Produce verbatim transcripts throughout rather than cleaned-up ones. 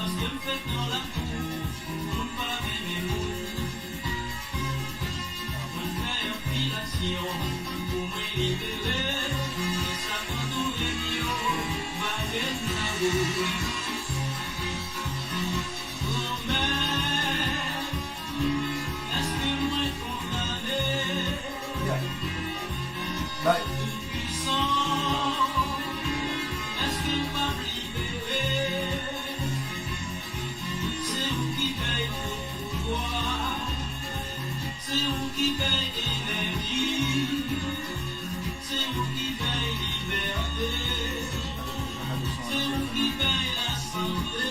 Paske m fèt nan lakou, moun pa renmen moun. Mwen fè anpil aksyon pou mwen libere, men sa k antoure m yo pa ret nan wout. Granmèt, èske mwen kondane? Toupwisan, èske m p ap libere? Se ou ki bay tout pouvwa, se ou ki bay enèji, se ou ki bay libète, se ou ki bay lasante.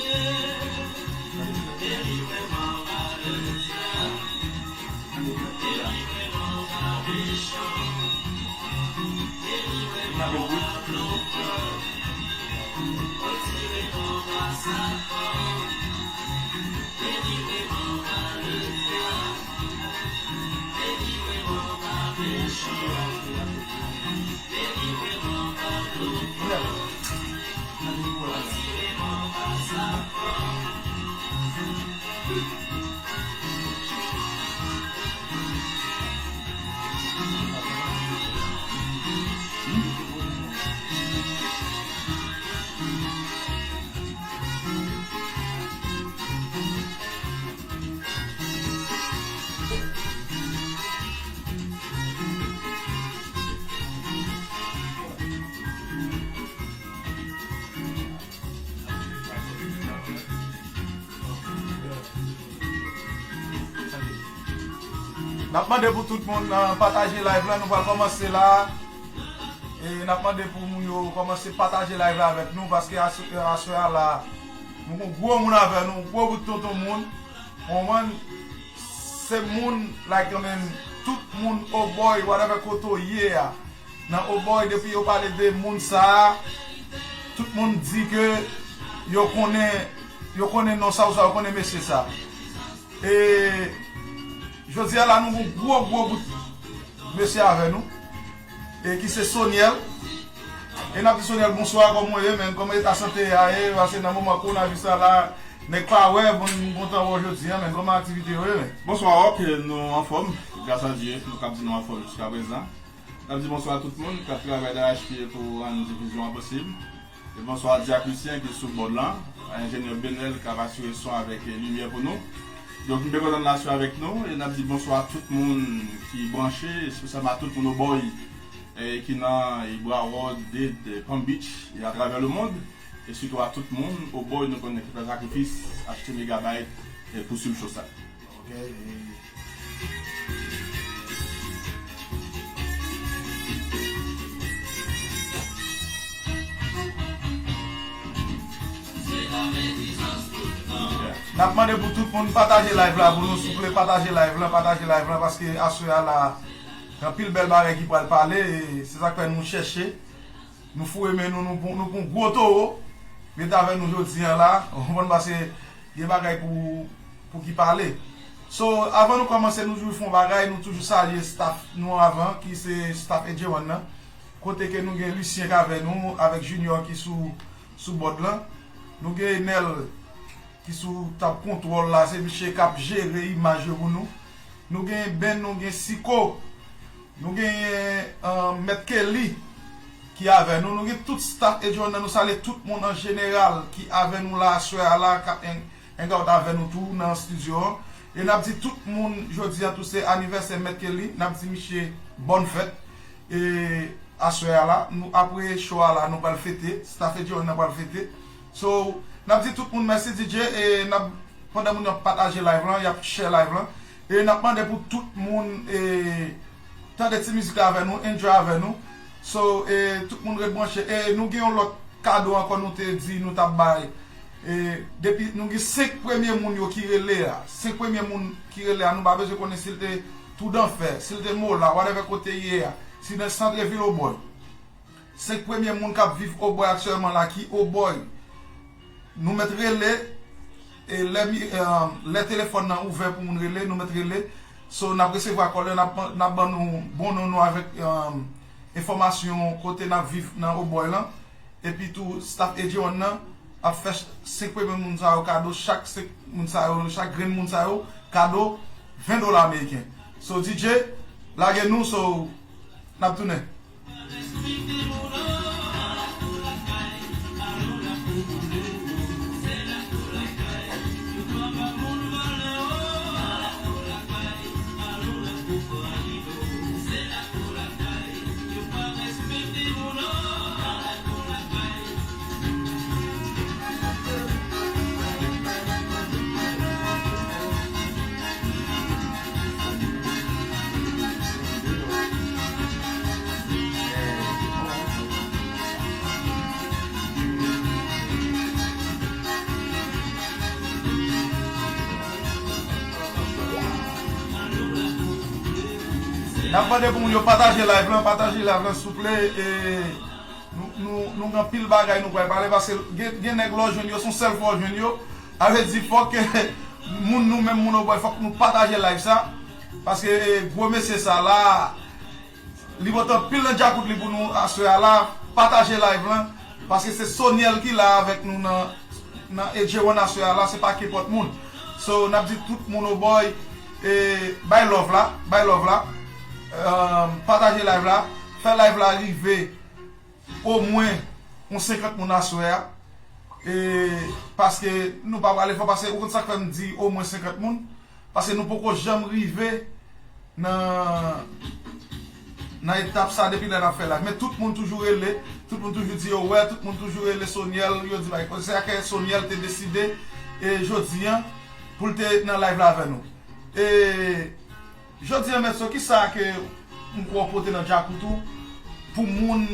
Delivre m anba le dyab, delivre m anba mechan, delivre m anba blofè, retire m anba Satan. N ap mande pou tout moun, uh, pataje live la, nou pral kòmanse la. E n ap mande pou moun yo kòmanse pataje live la avèk nou, paske aswè a la, nou gon gwo moun avè nou, gwo bout tonton moun. Ou konprann? Se moun, like, kanmenm, tout moun, oh boy, whatever kote w ye a. Nan Obòy, depi yo pale de moun sa a, tout moun di ke yo konnen, yo konnen non sa a, oswa yo konnen mesye sa a. E jodi a la, nou gon gwo, gwo bout mesye avè nou, e ki se Soniel. E n ap di Soniel, bonswa, kòman w ye, menn? Kòman eta sante a ye? Paske nan moman kowonaviris la, la, nèg pa wè, bon, m kontan wè w jodi a, menn. Kòman aktivite yo ye, menn? Bonswa, Rock, nou anfòm, gras a Dye, nou kab di nou anfòm jiska prezan. N ap di bonswa a tout moun k ap travay darache pye pou rann difizyon an posib. E bonswa a Diaklisyen ki sou bòd lan, a enjenyè Benel k ap asire son avèk limyè pou nou. Donk, nou byen kontan n aswè avèk nou e n ap di bonswa a tout moun ki branche, espesyalman a tout moun Obòy, e ki nan, e, Broward, Dade, e, Palm Beach, e atravè lemond. E sitou a tout moun Obòy, nou konnen ki fè sakrifis, achte megabayt, e pou swiv cho sa. Ok, e N ap mande pou tout moun pataje live la pou nou, souple, pataje live la, pataje live la, paske aswè a la, gen anpil bèl bagay ki pral pale, e se sa k fè nou chèche. Nou foure men nou, nou pran, nou pran gwo towo, mete avè nou jodi a la, ou konprann, paske gen bagay pou, pou ki pale. So, avan nou kòmanse, nou toujou fè yon bagay, nou toujou salye staff nou avan, ki se staff Edjewan nan. Kote ke nou gen Lucien k avè nou, avèk Junior ki sou, sou bòd lan. Nou gen Enel ki sou tab kontwòl la, se misye k ap jere imaj yo pou nou. Nou gen Ben, nou gen Siko, nou gen, uh, Mèt Kelly ki avè nou. Nou gen tout staff Edjewan nan, nou salye tout moun an jeneral ki avè nou la aswè a la, k ap hang, hang out avè nou tou nan estidyo an. E n ap di tout moun, jodi a tou se anivèsè Mèt Kelly, n ap di misye bòn fèt. E aswè a la, nou, apre show a la, nou pral fete, staff Edjewan nan pral fete. So, n ap di tout moun mèsi D J, e n ap, pandan moun yo ap pataje live lan, y ap share live lan. E n ap mande pou tout moun, e, tande ti mizik la avè nou, enjoy avè nou. So, e, tout moun ret branche. E nou gen yon lòt kado ankò nou te di nou t ap bay. E depi nou gen senk premye moun yo ki rele a, senk premye moun ki rele a, nou pa bezwen konnen si l te Toudanfè, si l te Mola, whatever kote l ye a, si nan sant vil Obòy. Senk premye moun k ap viv Obòy aktyèlman la ki Obòy. Nou mèt rele, e lè mi, e, lè telefòn nan ouvè pou moun rele, nou mèt rele. So, n ap resevwa kòl yo, n ap, n ap ban nou bon non nou avèk, e, enfòmasyon kote n ap viv nan Obòy lan. Epi tou, staff Edjewan nan, ap fè senk premye moun sa yo kado, chak senk moun sa yo, chak grenn moun sa yo kado ven dola ameriken. So, D J, lage nou, so, n ap tounen. N ap mande pou moun yo pataje live lan, pataje live lan souple. E nou, nou, nou gen anpil bagay nou pral pale, paske gen, gen nèg lè w jwenn yo, se yon sèl fwa w jwenn yo. A vle di fòk moun, nou menm moun Obòy, fòk nou pataje live sa. Paske, e, gwo mesye sa la, li pote anpil nan djakout li pou nou aswè a la. Pataje live lan, paske se Soniel ki la avèk nou nan, nan Edgewan aswè a la, se pa kenpòt moun. So, n ap di tout moun Obòy, e, bay love la, bay love la. Ehm, pataje live la, fè live la rive omwen yon senkant moun aswè a. E, paske nou pa prale fò, paske ou konn sa k fè m di omwen senkant moun, paske nou poko janm rive nan, nan etap sa depi lè n ap fè live. Men tout moun toujou rele, tout moun toujou di yo wè, tout moun toujou rele Soniel, yo di bagay. Se sa ke Soniel te deside, e, jodi an, pou l te nan live la avè nou. E, jodi an, Mèt So, kisa ke m kwè w pote nan djakout ou pou moun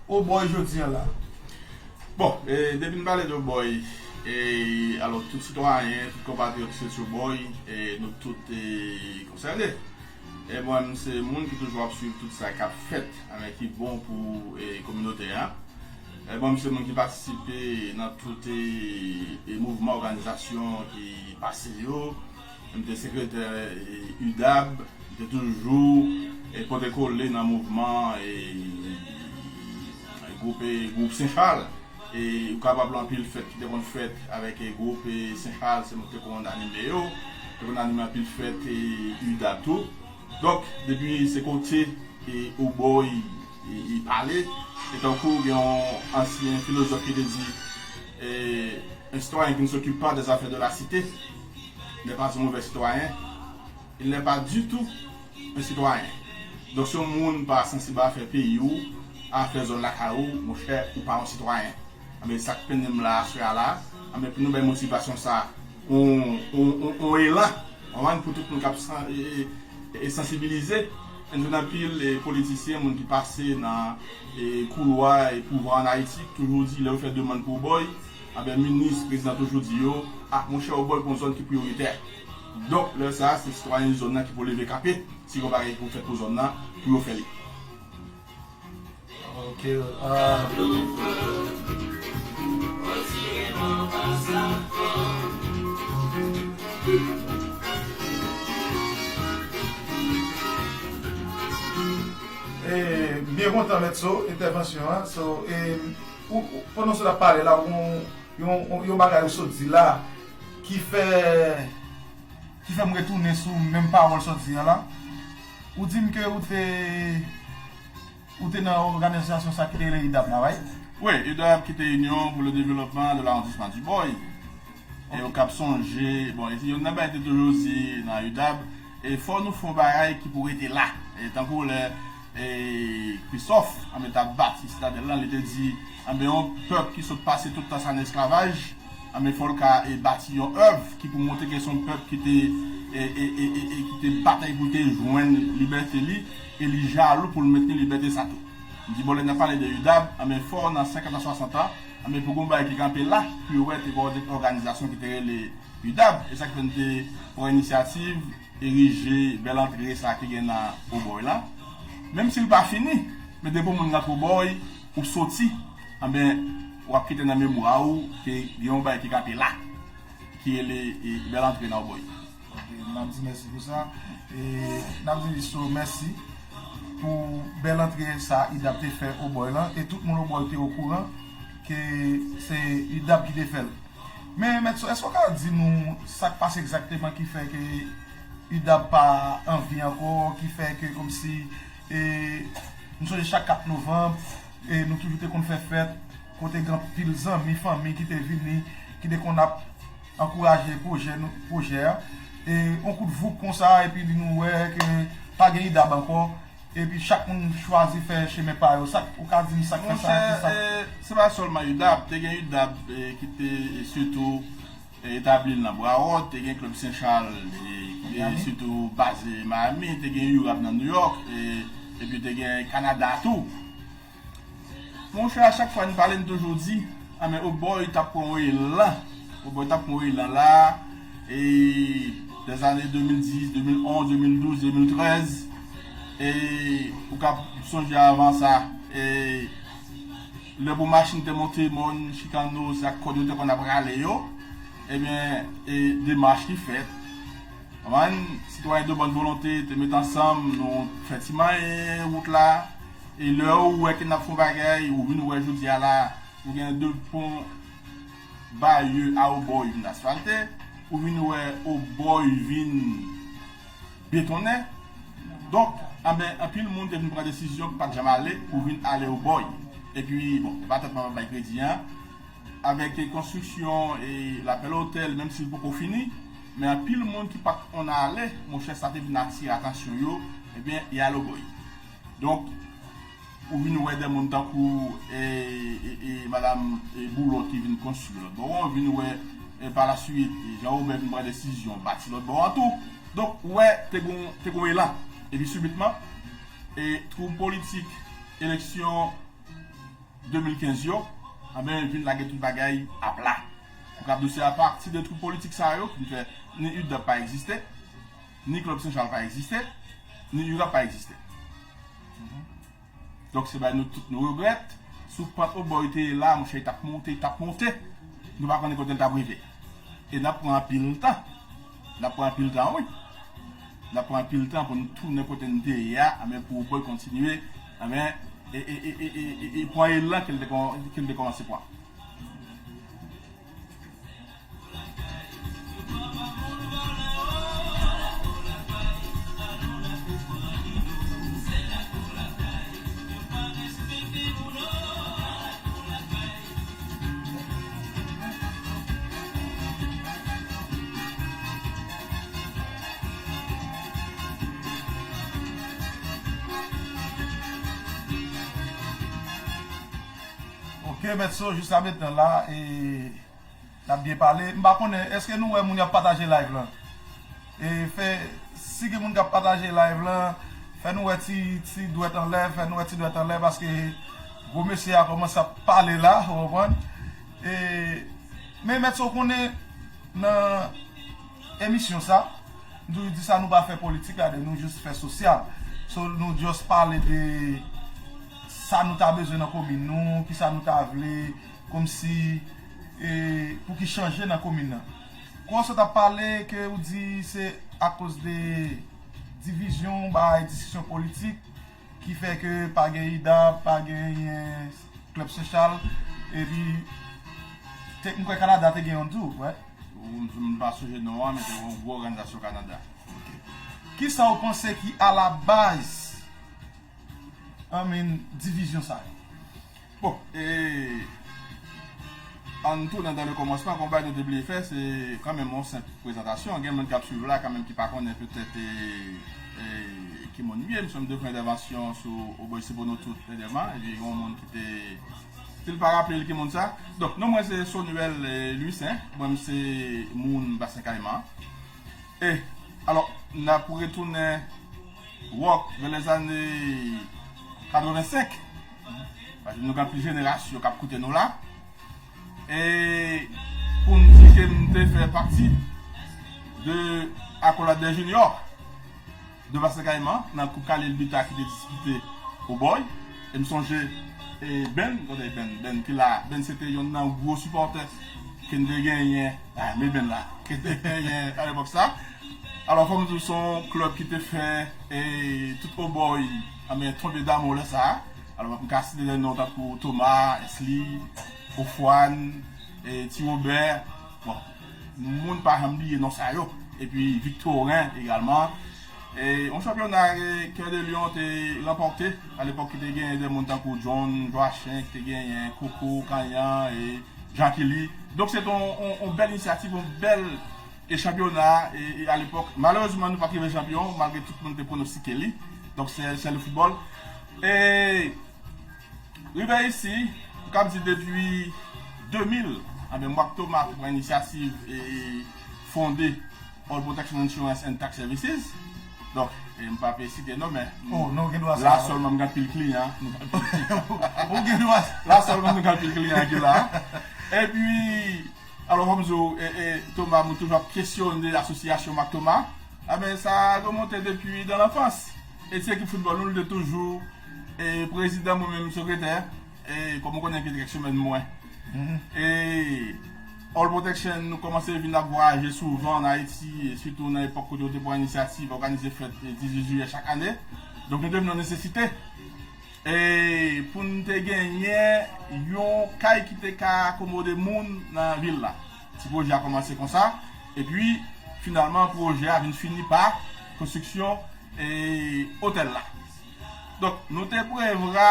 Obòy jodi an la? Bon, e, depi n pale de Obòy, e, alò, tout sitwayen, tout konpatriyòt ki soti Obòy, e, nou tout, e, konsène. E mwen, m se moun ki toujou ap swiv tout sa k ap fèt, anben, ki bon pou, e, kominote a. E mwen, m se moun ki patisipe nan tout, e, e, mouvman, òganizasyon ki pase yo. M te sekretè, e, UDAB, m te toujou, e, pote kole nan mouvman, e, e, gwoup, e, gwoup Sen Chal. E ou kapab anpil fèt ki te konn fèt avèk, e, gwoup, e, Sen Chal, se mwen ki te konn anime yo. Te konn anime anpil fèt, e, UDAB tou. Donk, depi se kote, e, Obòy, e, e pale, e tankou gen yon ansyen filozòf ki te di, e, un citoyen qui ne s'occupe pas des affaires de la cité n'est pas un mauvais citoyen, il n'est pas du tout un citoyen. Donk, si yon moun pa sansib a afè peyi w, a afè zòn lakay ou, monchè, ou pa yon sitwayen. Anben, sa k mennen m la aswè a la, anben, pou nou bay motivasyon sa, on, on, on, on elan, konprann, pou tout moun k ap san-, e, e, e sansibilize. E nou jwenn anpil, e, politisyen, moun ki pase nan, e, koulwa, e, pouvwa ann Ayiti, toujou di, lè yo fè demann pou Obòy, anben, minis, prezidan toujou di yo, a, monchè, Obòy pou yon zòn ki priyoritè. Donk, lè sa a, se sitwayen zòn nan ki pou leve kanpe, si gon bagay pou fèt pou zòn nan, pou yo fè li. Ok, ah. E, m byen kontan Mèt So entèvansyon an. So, e, ou, ou, pandan w sot ap pale la, ou, yon, yon, yon bagay ou sot di la ki fè, ki fè m retounen sou menm pawòl sot di an la. Ou di m ke ou te, ou te nan òganizasyon sa ki te rele UDAB la, right? Wi, UDAB ki te Union pour le Développement de l'Arrondissement du Boy. E yo k ap sonje, bon, e youn nan bagay te toujou di nan UDAB, e fò nou fè yon bagay ki pou rete la. E tankou lè, e, Christophe, anben, t ap bati Sitadèl lan, li te di, anben, yon pèp ki sot pase tout tan sa nan esklavaj, anben, fò l ka, e, bati yon èv ki pou montre ke se yon pèp ki te, e, e, e, e, e ki te batay pou te jwenn libète li, e li jalou pou l mentni libète sa tou. M di, bon, lè n ap pale de UDAB, anben, fò nan senkant an, swasant an, anben, pou gon bagay ki kanpe la, pou yo wè te gen yon òganizasyon ki te rele UDAB, e sa k fè n te pran inisyativ erije bèl antre sa ki gen nan Obòy la. Menm si l pa fini, men depi yon moun rantre Obòy, ou soti, anben, w ap kite nan memwa ou ke gen yon bagay ki kanpe la, ki rele, e, bèl antre nan Obòy. Ok, n ap di mèsi pou sa. E n ap di Mèt So mèsi pou bèl antre sa UDAB te fè Obòy lan. E tout moun Obòy te okouran ke se UDAB ki te fè l. Men, Mèt So, èske w ka di nou sa k pase egzakteman ki fè ke UDAB pa anvi ankò, ki fè ke kòmsi, e, m sonje chak kat novanm, e, nou toujou te konn fè fèt, kote gen anpil zanmi, fanmi ki te vini, ki te konn ap ankouraje pwojè nou, pwojè a. E, yon kout voup konsa, epi nou wè ke pa gen UDAB ankò, epi chak moun chwazi fè chemen pa yo. Sa k, ou ka di m sa k fè sa, ki sa? Monchè, e, se pa sèlman UDAB, te gen UDAB, e, ki te, e, sitou, e, etabli l nan Broward, te gen Club Saint Charles, e, ki te sitou baze Miami, te gen URAB nan New York, e, epi te gen Kanada tou. Monchè, a chak fwa n pale, n toujou di, a men, Obòy t ap pran yon elan. Obòy t ap pran yon elan la, e, dèzane de mil dis, de mil onz, de mil douz, de mil trèz, e, ou ka sonje avan sa, e, lè Bon Machin te monte mòn Chikano, se ak kòd yo te konn ap rale yo, ebyen, e, demach ki fèt. Konprann, sitwayen de bòn volonte te met ansanm, nou fè ti manyen wout la, e lè ou wè ke n ap fè yon bagay, ou vin wè jodi a la, ou gen de pon Bayeux a Obòy vin asfalte, ou vin wè Obòy vin betonnen. Donk, anben, anpil moun te vin pran desizyon ki pa t janm ale pou vin ale Obòy. Epi, bon, se pa tèt mwen m ap bay kredi an, avèk konstriksyon e Lapèl Otèl, menm si l poko fini, men anpil moun ki pa t konn ale, monchè, sa te vin atire atansyon yo, ebyen, y ale Obòy. Donk, ou vin wè de moun tankou, e, e, e, madanm, e, Boulot ki vin konstwi lòt bò a, ou vin wè, e, pa la swit, e, Jean Robert vin pran desizyon bati lòt bò a tou. Donk, ou wè, te gon, te gon elan. Epi sibitman, e, twou politik, eleksyon de mil kenz yo, anben, vin lage tout bagay apla. Ou ka di se apati de twou politik sa yo ki fè ni UDAB pa egziste, ni Club Saint Charles pa egziste, ni URAB pa egziste. Donk, se bagay nou tout nou regrèt. Sou pant Obòy te ye la, monchè, li t ap monte, li t ap monte. Nou pa konnen kote l t ap rive. E n ap pran anpil tan. N ap pran anpil tan, wi. N ap pran anpil tan pou n tounen kote n te ye a, anben, pou Obòy kontinye, anben, e, e, e pran elan ke l te kòman-, ke l te kòmanse pran. Ok, Mèt So, jis la mentnan la, e, n ap byen pale. M pa konnen, èske nou wè moun y ap pataje live lan? E fè, si gen moun k ap pataje live lan, fè nou wè ti, ti dwèt anlè, fè nou wè ti dwèt anlè, paske gwo mesye a kòmanse ap pale la, ou konprann? E, men Mèt So, ou konnen, nan emisyon sa, m toujou di sa, nou pa fè politik ladan, nou jis fè sosyal. So, nou just pale de sa nou ta bezwen nan komin nou, kisa nou ta vle, kòmsi, e, pou ki chanje nan komin nan. Kòman w sot ap pale ke ou di se akoz de divizyon, bay diskisyon politik ki fè ke pa gen UDAB, pa genyen Club Saint Charles, epi te, m kwè Kanada te gen youn tou, wè. Ou, m, m pa sonje non an, men te gen yon gwo òganizasyon Kanada. Kisa w panse ki alabaz, I mean, divizyon sa yo? Bon, e, ann tounen dans le commencement, konba nou te bliye fè, se kanmenm yon senp prezantasyon. Gen moun k ap swiv la, kanmenm, ki pa konnen petèt, e, e, ki moun m ye. M sonje m te fè entèvansyon sou Obòy se pou nou tout dènyèman, epi gen yon moun ki te, si l pa raple l ki moun sa. Donk, non mwen se Sonuel, e, Louissaint, mwen m se moun Basen Kayiman. E, alò, n ap retounen wòk vè lèzane katrevensenk. Paske nou gen anpil jenerasyon k ap koute nou la. E pou n di ke m te fè pati de Accolade des Juniors de Basen Kayiman nan Koup Khalil Bita ki te dispite Obòy. E m sonje, e, Ben, kote Ben, Ben ki la, Ben se te yonn nan gwo sipòtè ke n te genyen, a, men Ben la, ke n te genyen a lepòk sa. Alò, fò m di w, se yon klèb ki te fè, e, tout Obòy, anben, tonbe damou lè sa a. Alò, m ka site de non tankou Thomas, Esli, Ofwàn, e, Ti Wobè, bon, moun pa janm bliye non sa yo. Epi Viktoren egalman. E, yon chanpyona, e, Cœur de Lion te ranpòte, alepòk ki te genyen de moun tankou John Joachin, ki te genyen Koko, Kanyan, e, Jean Kelly. Donk, se te yon, yon, yon bèl inisyativ, yon bèl, e, chanpyona, e, e, alepòk. Malerezman, nou pa t rive chanpyon, malgre tout moun te pwonostike li. Donk, se, se le football. E, rive isi, m kab di depi de mil, anben, m wè Thomas te pran inisyativ e fonde All Protection Insurance and Tax Services. Donk, e m p ap site non, men Oh, non, gen dwa la sa. Sèlman m gen anpil kliyan. Ou gen dwa sa. La sèlman m gen anpil kliyan ki la. Epi, alò, kòm di w, e, e, Thomas, mwen toujou ap kesyone asosyasyon m ak Thomas. Anben, sa remonte depi dan lanfans. E ti ekip foutbòl nou, li te toujou, e, prezidan, mwen menm sekretè. E, kòm ou konnen ki te kèk semèn mwen. E, All Protection, nou kòmanse vin ap vwayaje souvan ann Ayiti, e sitou nan epòk kote yo te pran inisyativ òganize fèt, e, dizuit jiyè chak ane. Donk, li te vin yon nesesite. E pou n te genyen yon kay ki te ka akomode moun nan vil la. Ti pwojè a kòmanse konsa, epi finalman pwojè a vin fini pa konstriksyon, e, otèl la. Donk, nou te prevwa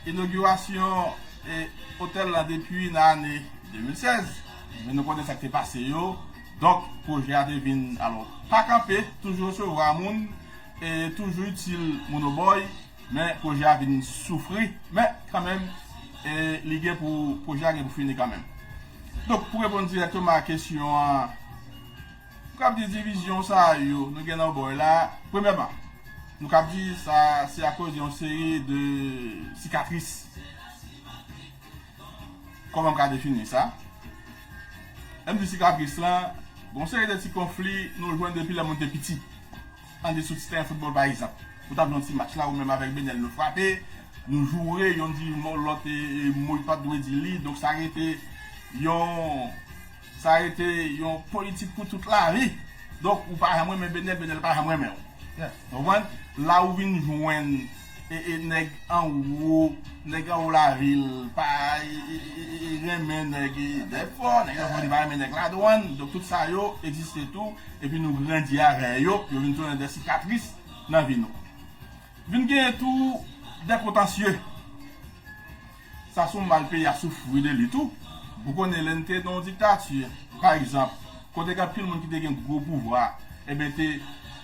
inogirasyon, e, otèl la depi nan ane de mil sèz, men nou konnen sa k te pase yo. Donk, pwojè a te vin, alò, pa kanpe, toujou resevwa moun, e toujou itil moun Obòy, men pwojè a vin soufri, men kanmenm, e, li gen pou, pwojè a gen pou fini kanmenm. Donk, pou reponn dirèkteman a kesyon an, m kab di divizyon sa yo nou gen nan Obòy la, premyèman, nou kab di sa se akoz yon seri de sikatris. Kòman m ka defini sa? Lè m di sikatris lan, gon seri de ti konfli nou jwenn depi lè moun te piti. Andesou ti teren foutbòl, pa egzanp. Ou t ap jwe yon ti match la, ou menm avèk Benèl, nou frape, nou joure, yonn di mo, lòt, e, e, mo li pa t dwe di li. Donk, sa rete yon, sa rete yon politik pou tout lavi. Donk, ou pa janm renmen Benèl, Benèl pa janm renmen w. Ou konprann? La ou vin jwenn, e, e, nèg anwo, nèg anwo lavil, pa, e, e, e, e, renmen nèg, e, dèfò, nèg anwo li pa renmen nèg ladwann. Donk, tout sa yo egziste tou, epi nou grandi avè yo, yo vin tounen de sikatris nan vi nou. Vin genyen tou de kontansye. Sa se yon mal peyi a soufri de li tou. Ou konnen lè n te nan yon diktati, pa egzanp, kote gen anpil moun ki te gen gwo pouvwa, ebyen te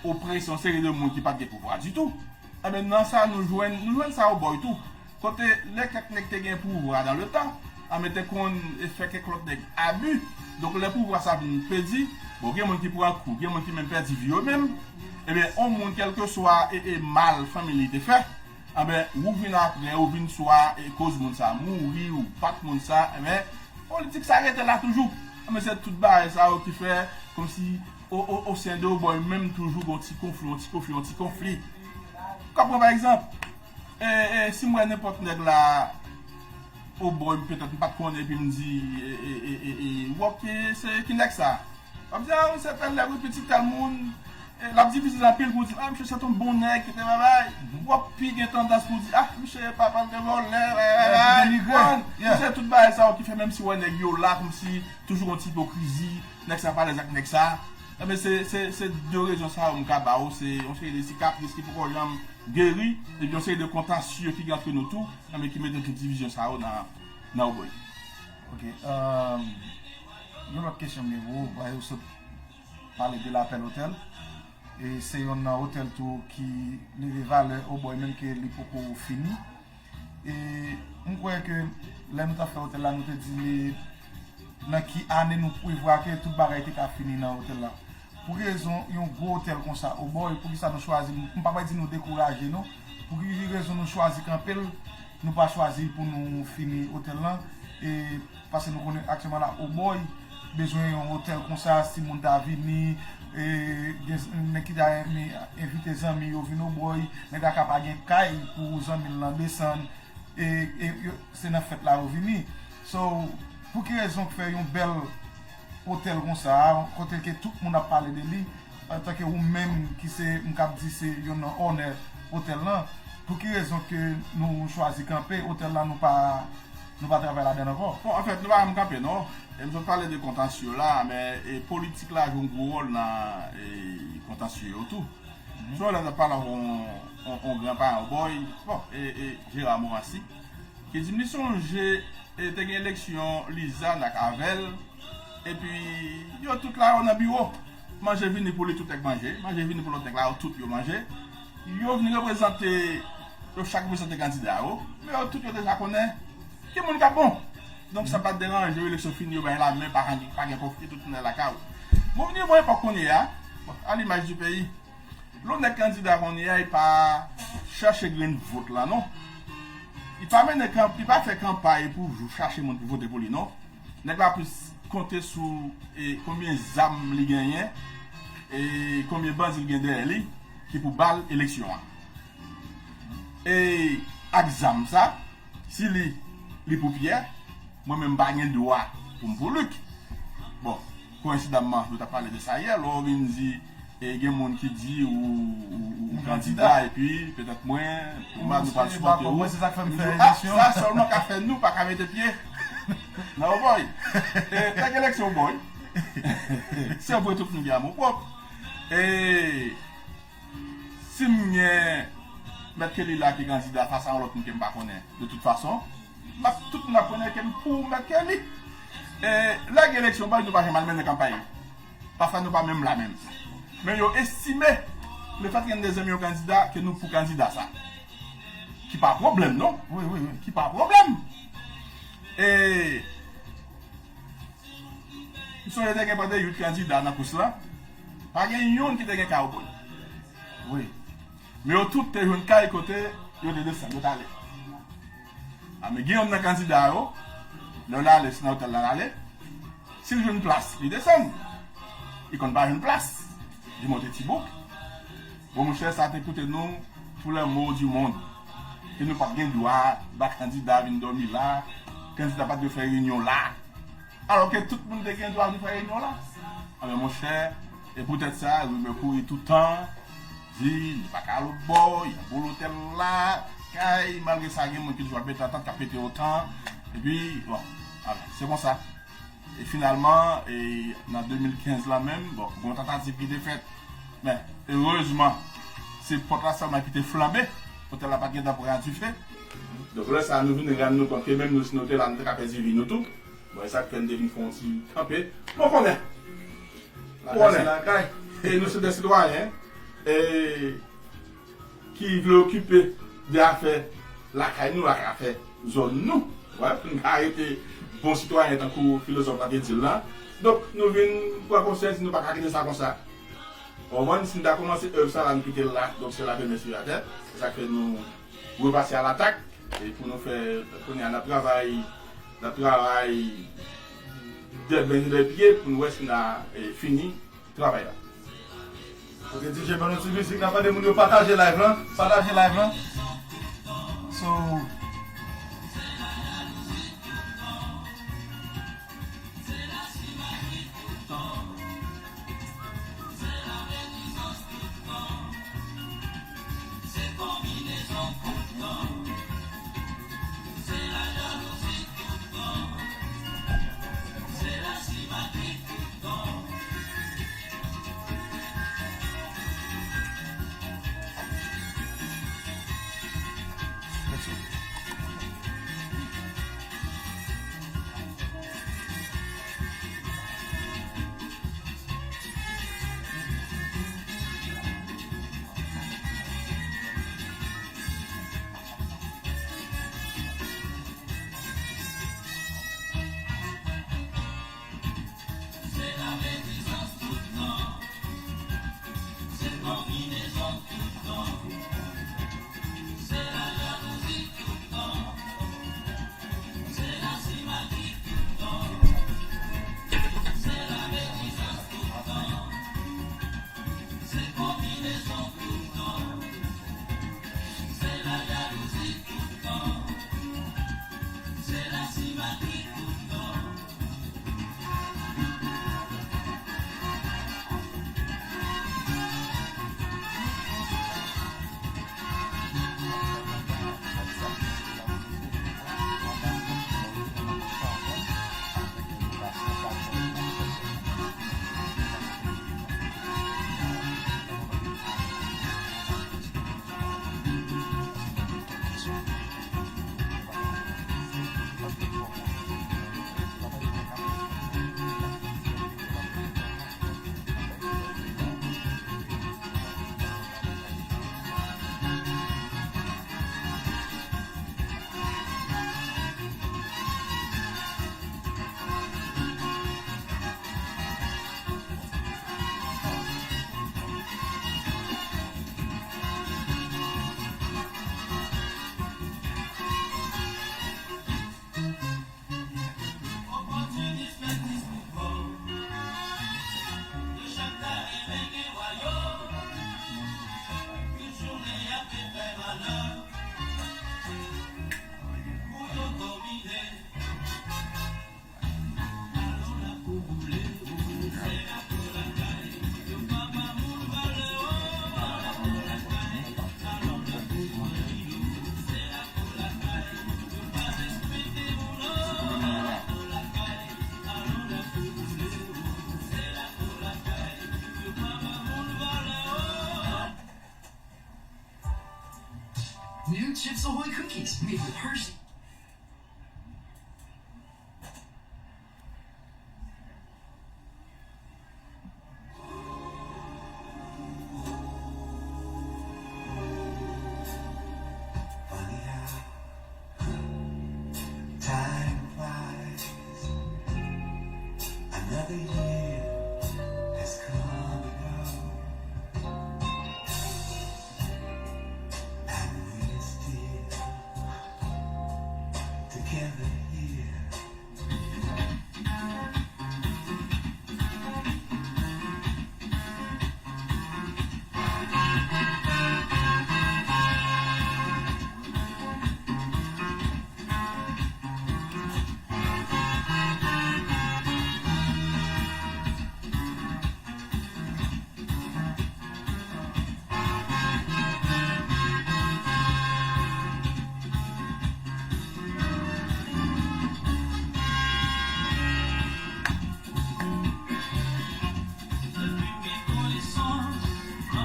oprese yon seri de moun ki pa t gen pouvwa ditou. Ebyen nan sa nou jwenn, nou jwenn sa Obòy tou. Kote lè kèk nèg te gen pouvwa dan le tan, ebyen te konn, e, fè kèk lòt nèg abi. Donk lè pouvwa sa vin pèdi, bon, gen moun ki pran kou, gen moun ki menm pèdi vi yo menm. Ebyen, yon moun kèlkeswa, e, e, mal fanmi li te fè, anben, ou vin apre, ou vin swa, e, koz moun sa mouri, ou bat moun sa, enben, politik sa rete la toujou. Enben, se tout bagay sa yo ki fè, kòmsi, o, o, o sen de Obòy menm toujou gon ti konfli, yon ti konfli, yon ti konfli. Ou ka pran pa egzanp, e, e, si m wè nenpòt nèg la, Obòy, petèt, m pa t konnen, epi m di, e, e, e, e, e, w ap, e, se ki nèg sa? W ap di, a, wi, se tèl nèg, wi, pitit tèl moun. E, l ap divize anpil pou di, a, misye se yon bon nèg, ki te babay. W ap pi gen tandans pou di, a, misye papa l te vòlè, babay. Misye tout bagay sa yo ki fè, menm si w wè nèg yo la, kòmsi toujou gon ti ipokrizi, nèg sa pa alèz ak nèg sa. Enben, se, se, se de rezon sa yo m ka ba w, se yon seri de sikatris ki poko janm geri, epi yon seri de kontansye ki gen antre nou tou, enben, ki mete tout divizyon sa yo nan, nan Obòy. Ok. Yon lòt kesyon m gen pou ou, paske ou sot pale de Lapèl Otèl. E se yonn nan otèl tou ki leve valè Obòy, menm ke li poko fini. E m kwè ke lè nou t ap fè otèl la, nou te di li nan ki ane nou prevwa ke tout bagay te ka fini nan otèl la. Pou ki rezon yon gwo otèl konsa Obòy, poukisa nou chwazi, m pa pral di nou dekouraje non, pou ki rezon nou chwazi kanpe l, nou pa chwazi pou nou fini otèl lan? E Paske nou konnen aktyèlman la Obòy bezwen yon otèl konsa, si moun ta vini, e, gen nèg ki ta renmen envite zanmi yo vin Obòy, nèg la ka pa gen kay pou zanmi l lan desann, e, e yo, se nan fèt la yo vini. So, pou ki rezon k fè yon bèl otèl konsa, kote ke tout moun ap pale de li, antanke ou menm ki se, m kab di se yonn nan onè otèl lan, pou ki rezon ke nou chwazi kanpe otèl la, nou pa Nou pa travay ladan l ankò. Bon, anfèt, nou pa janm kanpe, non. E m sot pale de kontansye la, men e, politik la jwe yon gwo wòl nan e, kontansye yo tou. Sou lè n ap pale ak yon, yon, yon granparan, yon bòy, bon, e, e, Gérard Morancy, ki di m li sonje e, te gen eleksyon Lizann ak Avèl, epi yo tout la yo nan biwo. Manje vini pou li, tout nèg manje. Manje vini pou lòt nèg la, yo tout yo manje. Yo vin reprezante, yo chak reprezante kandida yo, men yo tout yo deja konnen ki moun k ap bon. Donk, sa pa t deranje yo, eleksyon fini, yo bay lamen, pa gen, pa gen konfli, tout moun al lakay yo. Bon, vin yon epòk kounye a, bon, a limaj di peyi, lè yon nèg kandida kounye a, li pa chache grenn vòt la, non. Li pa mennen kanp-, li pa fè kanpay pou chache moun pou vote pou li, non. Nèg la plis konte sou e, konbyen zam li genyen, e konbyen bandi li gen dèyè li, ki pou ba l eleksyon an. E ak zam sa, si li, li pou Pyè, mwen menm m pa gen dwa pou m pou Luc. Bon, koyensidanman, nou t ap pale de sa yè, lè w vin di, e gen moun ki di ou, ou, ou, ou kandida, epi petèt mwen, pou mwen, nou pral sipòte ou. Mwen, se sa k fè m fè eleksyon. Sa sèlman ka fè nou pa ka mete pye nan Obòy. E, nèg eleksyon Obòy. Se vre tout moun gen amoupwòp. E, si m gen Mèt Kelly la ki kandida fas a yon lòt moun ke m pa konnen, de tout fason, m ap, tout moun ap konnen ke m pou Mèt Kelly. E, lè gen eleksyon, bòy, nou pa janm al mennen kanpay. Pafwa, nou pa menm la menm. Men yo estime, lefètke n de zanmi yon kandida, ke nou pou kandida sa. Ki pa pwoblèm, non? Wi, wi, wi. Ki pa pwoblèm. E, M sonje te gen pandan uit kandida nan kous la, pa gen youn ki te gen kay Obòy. Wi. Men yo tout te jwenn kay kote yo te desann, yo t ale. A, men gen youn nan kandida yo, lè l ale, se nan otèl la l ale. Si l jwenn plas, li desann. Li konn pa jwenn plas, li monte Tibouk. Bon, monchè, sa te koute nou tous les maux du monde. E nou pa t gen dwa ba kandida vin dòmi la. Kandida pa t dwe fè reyinyon la. Alò ke tout moun te gen dwa vin fè reyinyon la. Anben, monchè, e poutèt sa, rimè kouri toutan, di, nou pa ka al lòtbò, y ap bo lotèl la, kay, malgre sa, gen moun ki toujou ap mete antant, k ap pete otan. Epi, bon, alò, se konsa. E finalman, e nan de mil kenz la menm, bon, gen yon tantativ ki te fèt. Men, erezman, se pòt la sèlman ki te flanbe. Otèl la pa t gentan pran dife. Donk, lè sa a, nou vin rann nou kont ke menm nou, si nou te la, nou te ka pèdi vi nou tou. Bon, e sa k fè n te vin fè yon ti kanpe. Bon, konnen, konnen. E nou se de sitwayen. E ki vle okipe de afè lakay nou ak afè zòn nou. Wè, pou n ka rete bon sitwayen tankou filozòf la te di l la. Donk, nou vin pran konsyans, nou pa ka kite sa konsa. Ou konprann, si n ta kòmanse èv sa la, n kite l la, donk se lape men sou atè. Se sa k fè nou repase a latak. E pou nou fè, kounye a, n ap travay, n ap travay dè men dè pye pou n wè si n a, e, fini travay la. Ok, D J, ban nou ti mizik, n ap mande moun yo pataje live lan. Pataje live lan. So,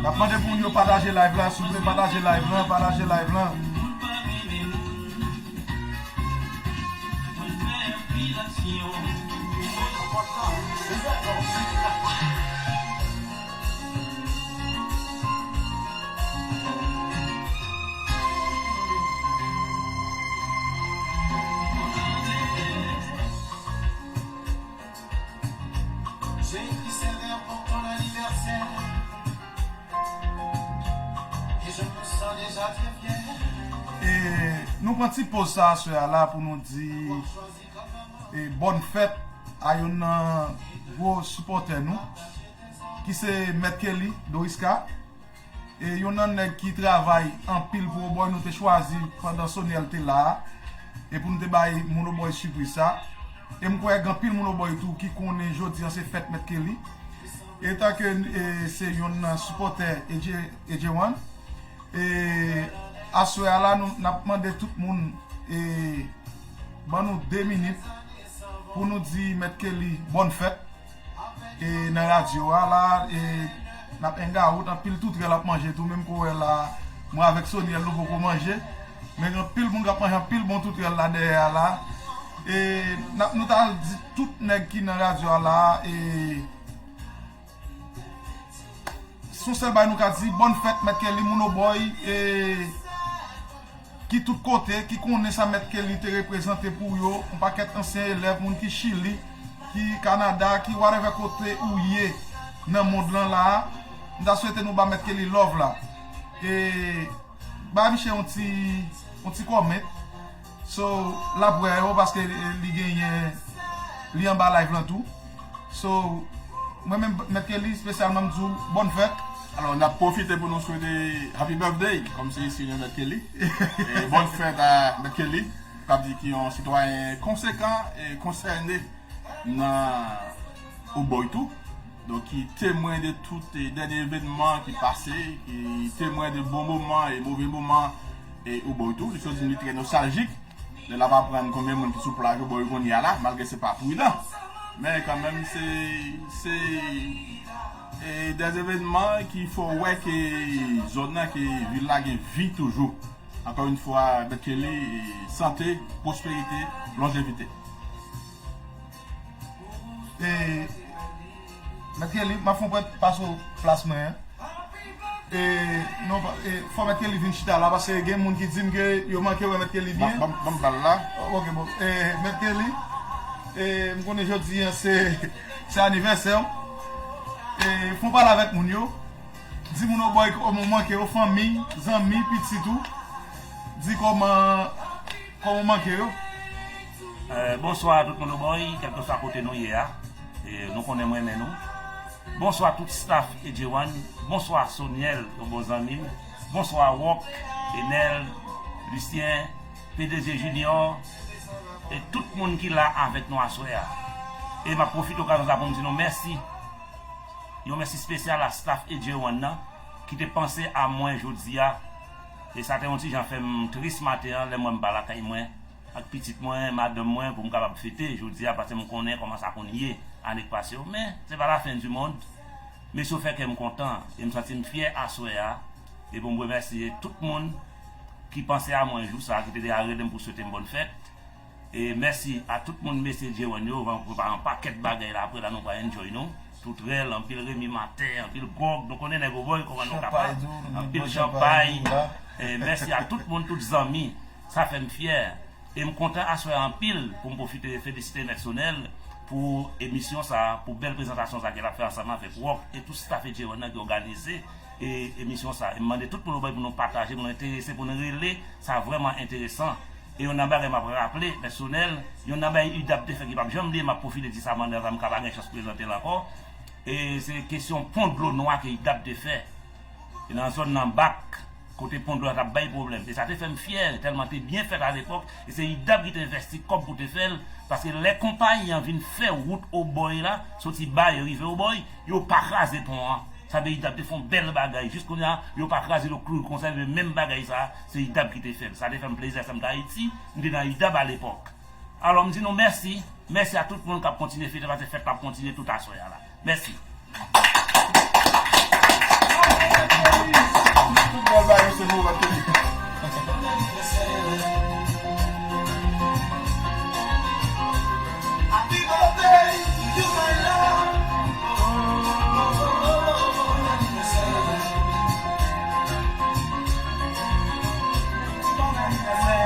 Ap mande pou moun yo pataje live la, souple pataje live la, pataje live la. E nou pran ti poz sa aswè a la pou nou di e bòn fèt a youn nan gwo sipòtè nou, ki se Mèt Kelly Doriska. E youn nan nèg ki travay anpil pou Obòy, nou te chwazi pandan Sonyèl te la a, e pou nou te bay moun Obòy sipriz sa. E m kwè gen anpil moun Obòy tou ki konnen jodi a se fèt Mèt Kelly. Etanke e, se youn nan sipòtè Edje- Edjewan, e aswè a la, nou n ap mande tout moun e ban nou de minit pou nou di Mèt Kelly bòn fèt. E nan radyo a la, e n ap hangout, anpil toutrèl ap manje tou, menm kou wè la, mwen avèk Sonyèl nou poko manje. Men gen anpil moun k ap manje anpil bon toutrèl la dèyè a la. E n ap, nou ta di tout nèg ki nan radyo a la, e s on sèl bagay nou ka di, bòn fèt Mèt Kelly, moun Obòy, e ki tout kote, ki konnen sa Mèt Kelly te reprezante pou yo, yon pakèt ansyen elèv, moun ki Chili, ki Kanada, ki whatever kote ou ye nan mond lan la a, m ta swete nou ba Mèt Kelly love la. E ba misye yon ti, yon ti comment. So, l ap wè yo paske li genyen, li anba live lan tou. So, mwen menm, Mèt Kelly, espesyalman, m di w bòn fèt. Alò, n ap pwofite pou nou swete happy birthday, kòmsi se yon Mèt Kelly. E bòn fèt a Mèt Kelly, k ap di ki yon sitwayen konsekan e konsène nan Obòy tou. Donk, ki temwen de tout e dènye evènman ki pase, ki temwen de bon moman e move moman e Obòy tou. Li sot di li trè nostaljik. Lè l ap aprann konbyen moun ki sou plaj Obòy kounye a la, malgre se pa pridan. Men kanmenm, se, se e dèz evènman ki fè w wè ke zòn nan, ke vil la gen vi toujou. Ankò yon fwa, Mèt Kelly, e sante, pwosperite, lonjevite. E Mèt Kelly, m ap fè yon pwen pase w plas mwen an. E non, pa- e fò Mèt Kelly vin chita la, paske gen moun ki di m ke yo manke wè Mèt Kelly byen. Ban m ba l la. Ok, bon. E Mèt Kelly, e m konnen jodi a se, se anivèsè w. E fè yon pale avèk moun yo. Di moun Obòy kòman w manke yo, fanmi, zanmi, pitit ou. Di kòman, kòman w manke yo. Eh, bonswa a tout moun Obòy, kèlkeswa kote nou ye a. E nou konnen m renmen nou. Bonswa tout staff Edjewan. Bonswa Sonyèl, yon bon zanmi m. Bonswa Wòk, Enèl, Lisyen, P D G Junior, e tout moun ki la avèk nou aswè a. E m ap pwofite okazyon sa pou m di nou mèsi. Yon mèsi espesyal a staff Edjewan nan, ki te panse a mwen jodi a. E sa te yon ti jan fè m tris maten an, lè m wè m pa lakay mwen, ak pitit mwen, madanm mwen, pou m kapab fete jodi a, paske m konnen kòman sa konn ye ane k pase yo. Men, se pa la fen di mond. Mesye, w fè kè m kontan, e m santi m fyè aswè a. E pou m remèsye tout moun ki panse a mwen jou sa, ki te deja rele m pou swete m bòn fèt. E mèsi a tout moun mesye Jewan yo, van prepare yon pakèt bagay la, apre la nou pral enjoy nou. Toutrèl, anpil remi matè, anpil gwòg, nou konnen nèg Obòy kòman nou kapab. Anpil chanpay. E mèsi a tout moun, tout zanmi, sa fè m fyè. E m kontan aswè a anpil pou m pwofite felisite Nèg Sonèl pou emisyon sa, pou bèl prezantasyon sa ke l ap fè ansanm avèk Wòk e tout staff Jewan nan ki òganize e emisyon sa. E m mande tout moun Obòy pou nou pataje, pou nou enterese, pou nou rele, sa vrèman enteresan. E youn nan bagay m ap raple, pèsonèl, youn nan bagay UDAP te fè ki p ap janm bliye, m ap pwofite di sa pandan sa m ka pa gen chans prezante l ankò. E se kesyon pon dlo nwa ke UDAP te fè. E nan zòn nan Bak, kote pon dlo a t ap bay pwoblèm. E sa te fè m fyè, tèlman te byen fèt alepòk. E se UDAP ki te envèsti kòb pou te fè l, paske lè konpayi an vin fè wout Obòy la, soti Bay rive Obòy, yo pa kraze pon an. Sa vle UDAP te fè yon bèl bagay. Jis kounye a, yo pa kraze l, yo klou l konsa, men menm bagay sa, se UDAP ki te fè l. Sa te fè m plezi, sa m t Ayiti, m te nan UDAP alepòk. Alò, m di nou mèsi. Mèsi a tout moun k ap kontinye fete, paske fèt la ap kontinye tout aswè a la. Mèsi. Se nou bat ke li. Happy birthday to you, my love. Bon anivèsè. Bon anivèsè.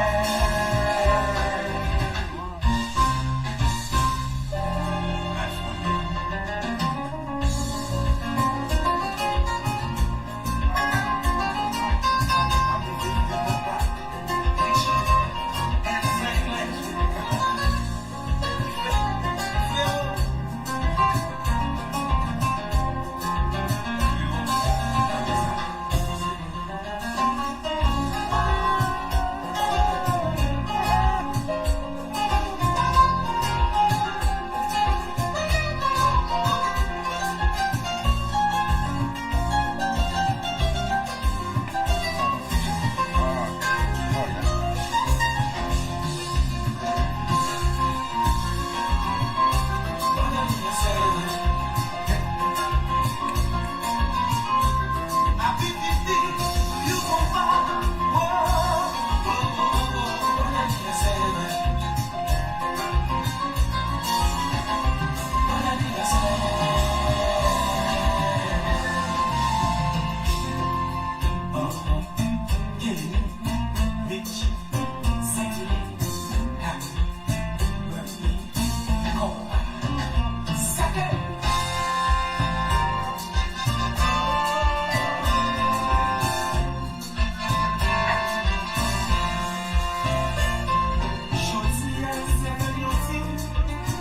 Jodi a se reyisi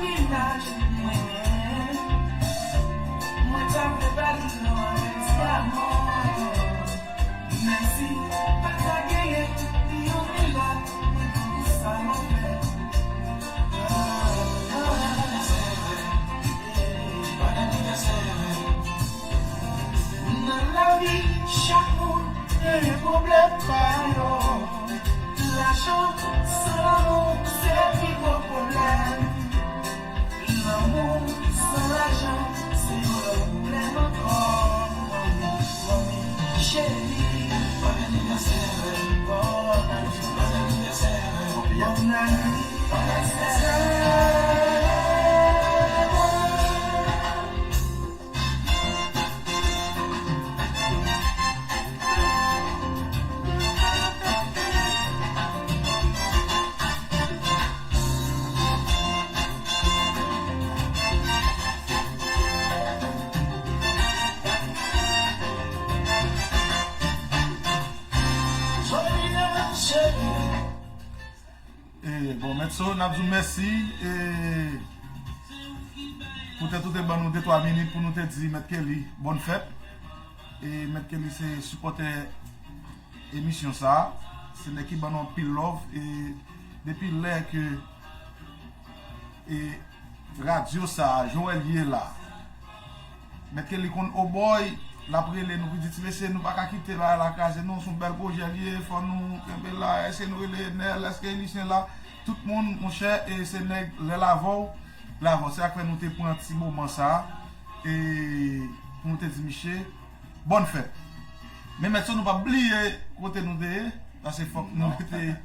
mennaj mwen. Mwen ta vle ba li non avèk ti amò. Menm si pa ta genyen yon dola, mwen konn pou sa mwen fè. Bon anivèsè, bon anivèsè. Nan lavi, chak moun genyen pwoblèm pa yo. Lajan san lanmou, se pi gwo pwoblèm. Lanmou san lajan, se yon lòt pwoblèm ankò. Manmi, manmi, cheri, bon anivèsè, bon anivèsè, bon anivèsè. E, bon, Mèt So, n ap di w mèsi, e, poutèt ou te ban nou de twa minit pou nou te di Mèt Kelly bòn fèt. E, Mèt Kelly se sipòtè emisyon sa a. Se nèg ki ban nou anpil love. E, depi lè ke, e, radyo sa a, Joel ye la. Mèt Kelly konn Obòy, l ap rele nou pou di, "Ti mesye, nou pa ka kite bagay la kraze, non, se yon bèl pwojè li ye, fò nou kenbe la, èske nou rele Enèl, èske Elisyen la?" Tout moun, monchè, e se nèg, lè l avè w, l avè w. Se sa k fè nou te pran ti moman sa a, e pou nou te di, "Miche, bòn fèt." Men Mèt So, nou p ap bliye kote nou te ye, paske fòk nou rete,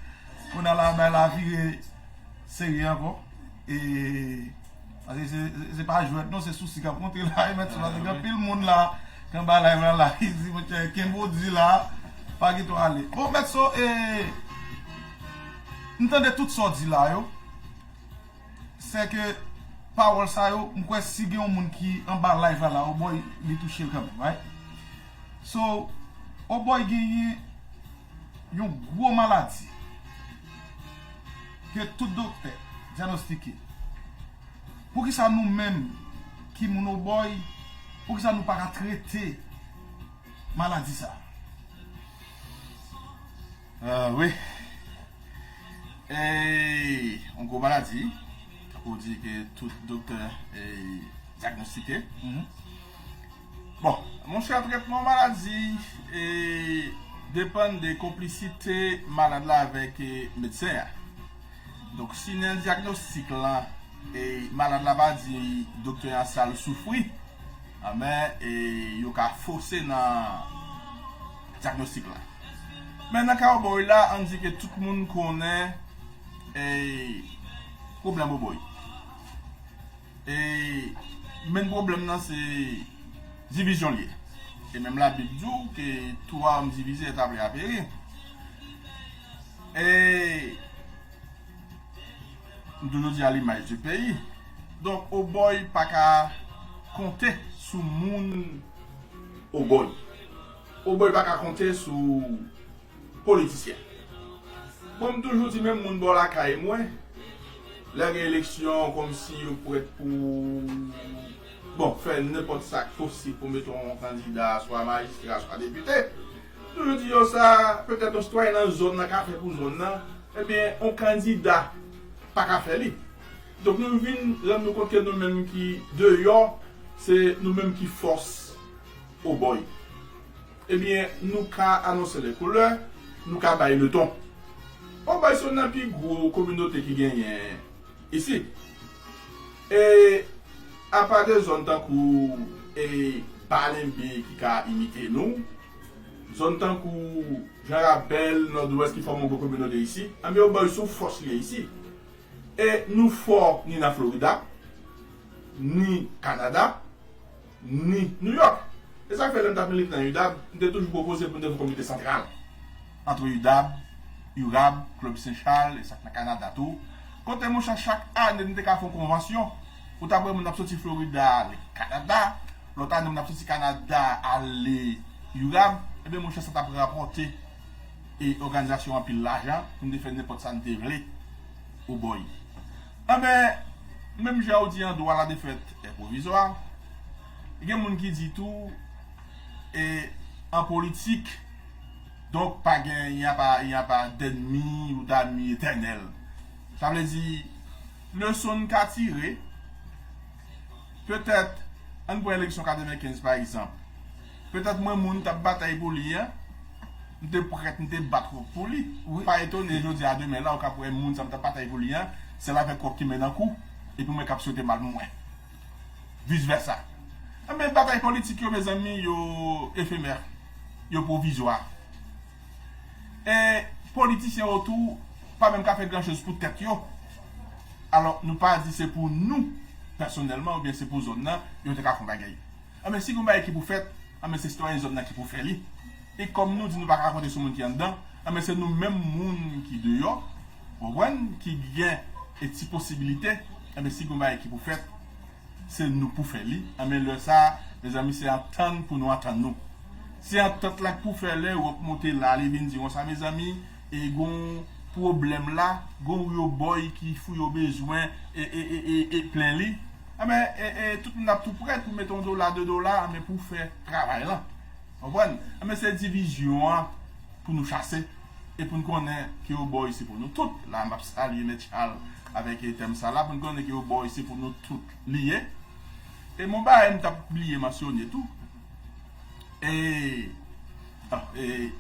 kounye a la, bay la vire serye ankò. E, paske se, se, se pa jwèt non, se sousi k ap monte la, e Mèt So, paske gen anpil moun la, k anba live la, la, ki di, "Monchè, kenbe w di la, pa kite w ale." Bon, Mèt So, e, m tande tout sa w di la yo. Se ke pawòl sa yo, m kwè si gen yon moun ki anba live la, la, Obòy, li touche l kanmenm, right? So, Obòy genyen yon gwo maladi ke tout doktè dyagnostike. Poukisa nou menm ki moun Obòy, poukisa nou pa ka trete maladi sa? Ah, wi. E, yon gwo maladi, tankou w di ke tout doktè, e, dyagnostike. Mhm. Bon, monchè, trètman maladi, e, depann de konplisite malad la avèk, e, medsen an. Donk, si nan dyagnostik lan, e, malad la pa di doktè an sa l soufri, anben, e, yo ka fose nan dyagnostik la. Men nan ka Obòy la, ann di ke tout moun konnen e, pwoblèm Obòy. E, men pwoblèm nan se divizyon l ye. E menm Labib di w ke tout royaume divisé est appelé à périr. E m toujou di à l'image du pays. Donk, Obòy pa ka konte sou moun Obòy. Obòy pa ka konte sou politisyen. Bon, m toujou di menm moun bò lakay mwen, lè gen eleksyon, kòmsi yo prèt pou, bon, fè nenpòt sa k posib pou mete yon kandida, swa majistra, swa depite. M toujou di yo sa, petèt yon sitwayen nan zòn nan ka fè pou zòn nan, ebyen, yon kandida pa ka fè li. Donk, nou vin rann nou kont ke nou menm ki deyò, se nou menm ki fòs Obòy. Ebyen, nou ka anonse les couleurs, nou ka bay le ton. Obòy se youn nan pi gwo kominote ki genyen isit. E, apa de zòn tankou, e, Balenbe ki ka imite nou, zòn tankou Jan Rabèl, Nòdwès ki fòme yon gwo kominote isit, anben Obòy se yon fòs li ye isit. E nou fò ni nan Florida, ni Kanada, ni New York. E sa k fè lè m t ap milite nan UDAB, m te toujou pwopoze pou n te fè yon komite santral ant UDAB, URAB, Club Saint Charles, e sa k nan Kanada tou. Kote, monchè, chak ane, n te ka fè yon konvansyon. Ou t ap wè moun ap soti Florida ale Kanada, lòt ane, moun ap soti Kanada ale URAB. Ebyen, monchè, sa t ap rapòte e òganizasyon anpil lajan pou n te fè nenpòt sa n te vle Obòy. Anben, menm jan yo di an dwa la defèt è pwovizwa, gen moun ki di tou, e an politik, donk pa gen, y a pa, y a pa d'ennemi ou d'amis éternels. Sa vle di, leson n ka tire, petèt, ann pran eleksyon katrevenkenz pa egzanp. Petèt mwen moun m t ap batay pou li an, m te prèt, m te bat kòk pou li. Wi. Pa etone jodi a demen la, ou ka wè moun sa m t ap batay pou li an, se l avèk kòk ki mennen kou, epi mwen k ap swete mal pou mwen. Vis vèsa. Anben, batay politik yo, mezanmi, yo efemè, yo pwovizwa. E politisyen yo tou pa menm ka fè gran choz pou tèt yo. Alò, nou pa di se pou nou, pèsonèlman, oubyen se pou zòn nan, yo te ka fè yon bagay. Anben, si gen yon bagay ki pou fèt, anben, se sitwayen zòn nan ki pou fè li. E kòm nou di nou pa ka konte sou moun ki anndan, anben, se nou menm moun ki deyò, w konprann, ki gen e ti posibilite, anben, si gen yon bagay ki pou fèt, se nou pou fè li. Anben, lè sa a, mezanmi, se antann pou nou antann nou. Se antant la k pou fè lè Ewòp monte la, li vin di konsa, mezanmi, e gon pwoblèm la, gon Obòy ki fou yo bezwen e, e, e, e, e plen li. Anben, e, e, tout moun ap tou prèt pou mete yon dola, de dola, anben, pou fè travay lan. Konprann? Anben, se divizyon an pou nou chase. E pou n konnen ke Obòy se pou nou tout. La, m ap salye Mèt Charles avèk, e, tèm sa la, pou n konnen ke Obòy se pou nou tout li ye. E m gon bagay m t ap bliye mansyone tou. E, ah, e,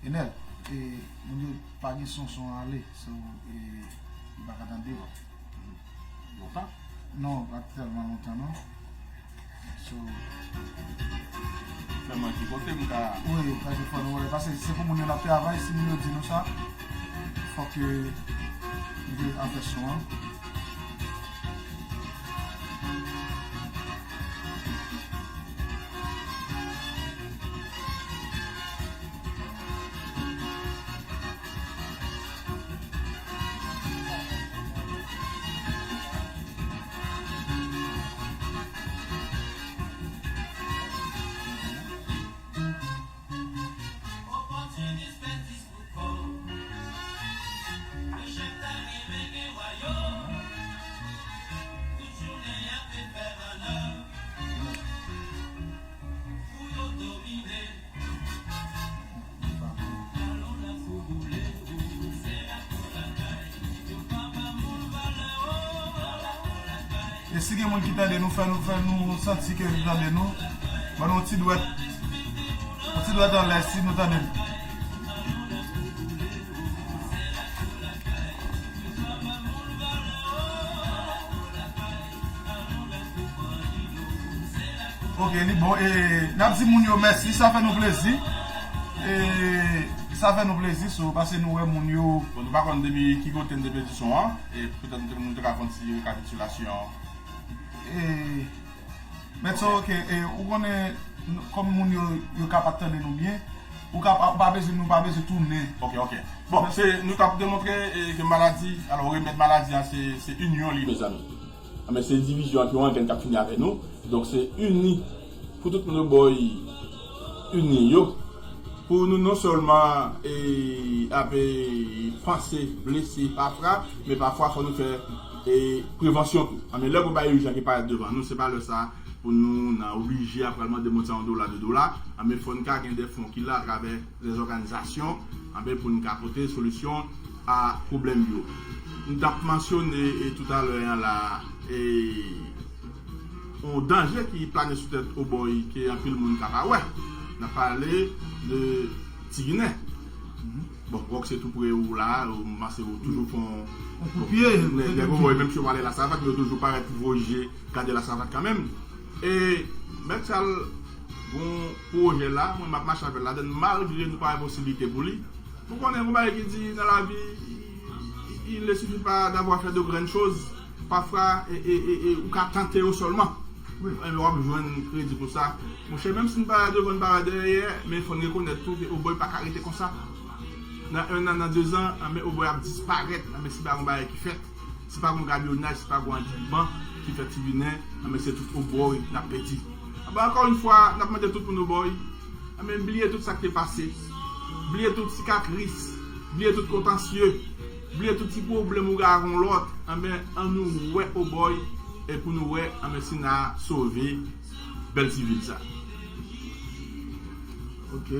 Enèl, e, moun yo pa gen son, son ale, so, e, yo pa ka tande w. Lontan? Non, pa tèlman lontan, non. So, fè mwen ki kote m ka. Wi, fè ki fò nou wè. Paske se pou moun yo n ap travay, si moun yo di nou sa, fòk, e, nou te afè son an. E si gen moun ki tande nou, fè nou, fè nou santi ke nou tande nou. Ban nou yon ti dwèt. Yon ti dwèt anlè si nou tande nou. Ok, li bon. E, n ap di moun yo mèsi, sa fè nou plezi. E, Sa fè nou plezi, so, paske nou wè moun yo. Bon, nou pa konn depi ki kote n te pèdi son an, e petèt nou te, nou te ka fè yon ti rekapitilasyon. E, Mèt So, ok, e, ou konnen, n- kòm moun yo, yo ka pa t tande nou byen, ou ka pa, ou pa bezwen, nou pa bezwen tounen. Ok, ok. Bon, se, nou t ap demontre e, ke maladi, alò, remèd maladi a, se, se inyon li, mezanmi. Anben, se divizyon an ki yon angrenn k ap fini avè nou. Donk, se ini pou tout moun obòy ini yo. Pou nou non sèlman e, ap e, panse, blese pafwa, men pafwa fò nou fè e, prevansyon tou. Anben, lè gon bagay ijan ki parèt devan nou, se pa lè sa pou nou nan oblije ap pral mande moun sa yon dola, de dola. Anben, fò n ka gen de fon ki la atravè lèzòganizasyon, anben, pou n ka pote solisyon a pwoblèm yo. M t ap mansyone e, toutalè an la, e, yon danje ki plane sou tèt obòy ke anpil moun ka pa wè. N ap pale de Tiginen. Bon, Wòk se tou pre ou la, ou, m panse ou toujou fè yon kout pye, nèg obòy, menm si yo pale Lasavat, men yo toujou parèt pou voye je gade Lasavat kanmenm. E, Mèt Chal, gon pwojè la, mwen m ap mache avè l ladann, malgre nou pa wè posiblite pou li. Ou konnen, gon bagay ki di nan lavi, il ne suffit pas d'avoir fait de grandes choses. Pafwa, e, e, e, e, ou ka tante yo sèlman. Wi. Enben, w ap jwenn kredi pou sa. Monchè, menm si n pa devan, n pa dèyè, men fò n rekonèt tou ke obòy pa ka rete konsa. Nan en an, nan dezan, anben, obòy ap disparèt, anben, si pa gon bagay ki fèt. Si pa gon gabyonaj, si pa gon andiman ki fèt Tiginen, anben, se tout obòy n ap pèdi. Anben, ankò yon fwa, n ap mande tout moun obòy, anben, bliye tout sa k te pase. Bliye tout sikatris. Bliye tout kontansye. Bliye tout ti pwoblèm ou gen ak yon lòt. Anben, ann nou wè obòy, e pou nou wè, anben, si n a sove bèl ti vil sa. Ok.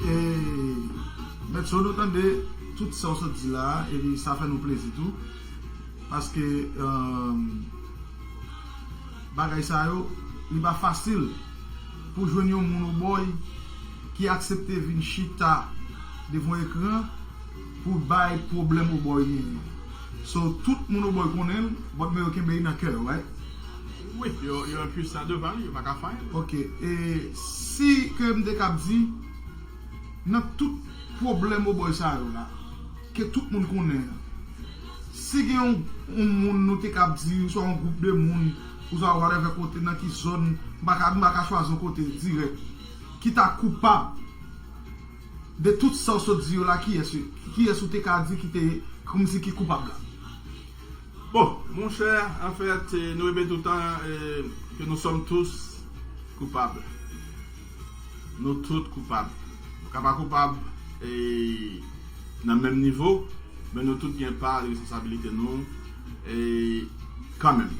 E, Mèt So, nou tande tout sa w sot di la a, epi sa fè nou plezi tou. Paske, um, bagay sa yo, li pa fasil pou jwenn yon moun obòy ki aksepte vin chita devan ekran pou bay pwoblèm obòy genyen. So, tout moun obòy konnen l, but men yo kenbe li nan kè yo, right? Wi, yo, yo enpuisan devan li, yo pa ka fè anyen. Ok, e si ke m te kab di, nan tout pwoblèm obòy sa yo la, ke tout moun konnen an, si gen yon, yon moun nou te kab di, oswa yon gwoup de moun, oswa whatever kote, nan ki zòn, m pa ka, m pa ka chwazi yon kote dirèk, ki ta koupab de tout sa w sot di yo la, kiyès, kiyès ou te ka di ki te, kòmsi ki koupab la? Bon, monchè, anfèt, eh, nou repete toutan, eh, que nous sommes tous coupables. Nou tout koupab. Nou ka pa koupab, eh, nan menm nivo, men nou tout gen pa de responsabilite nou, eh, kanmenm.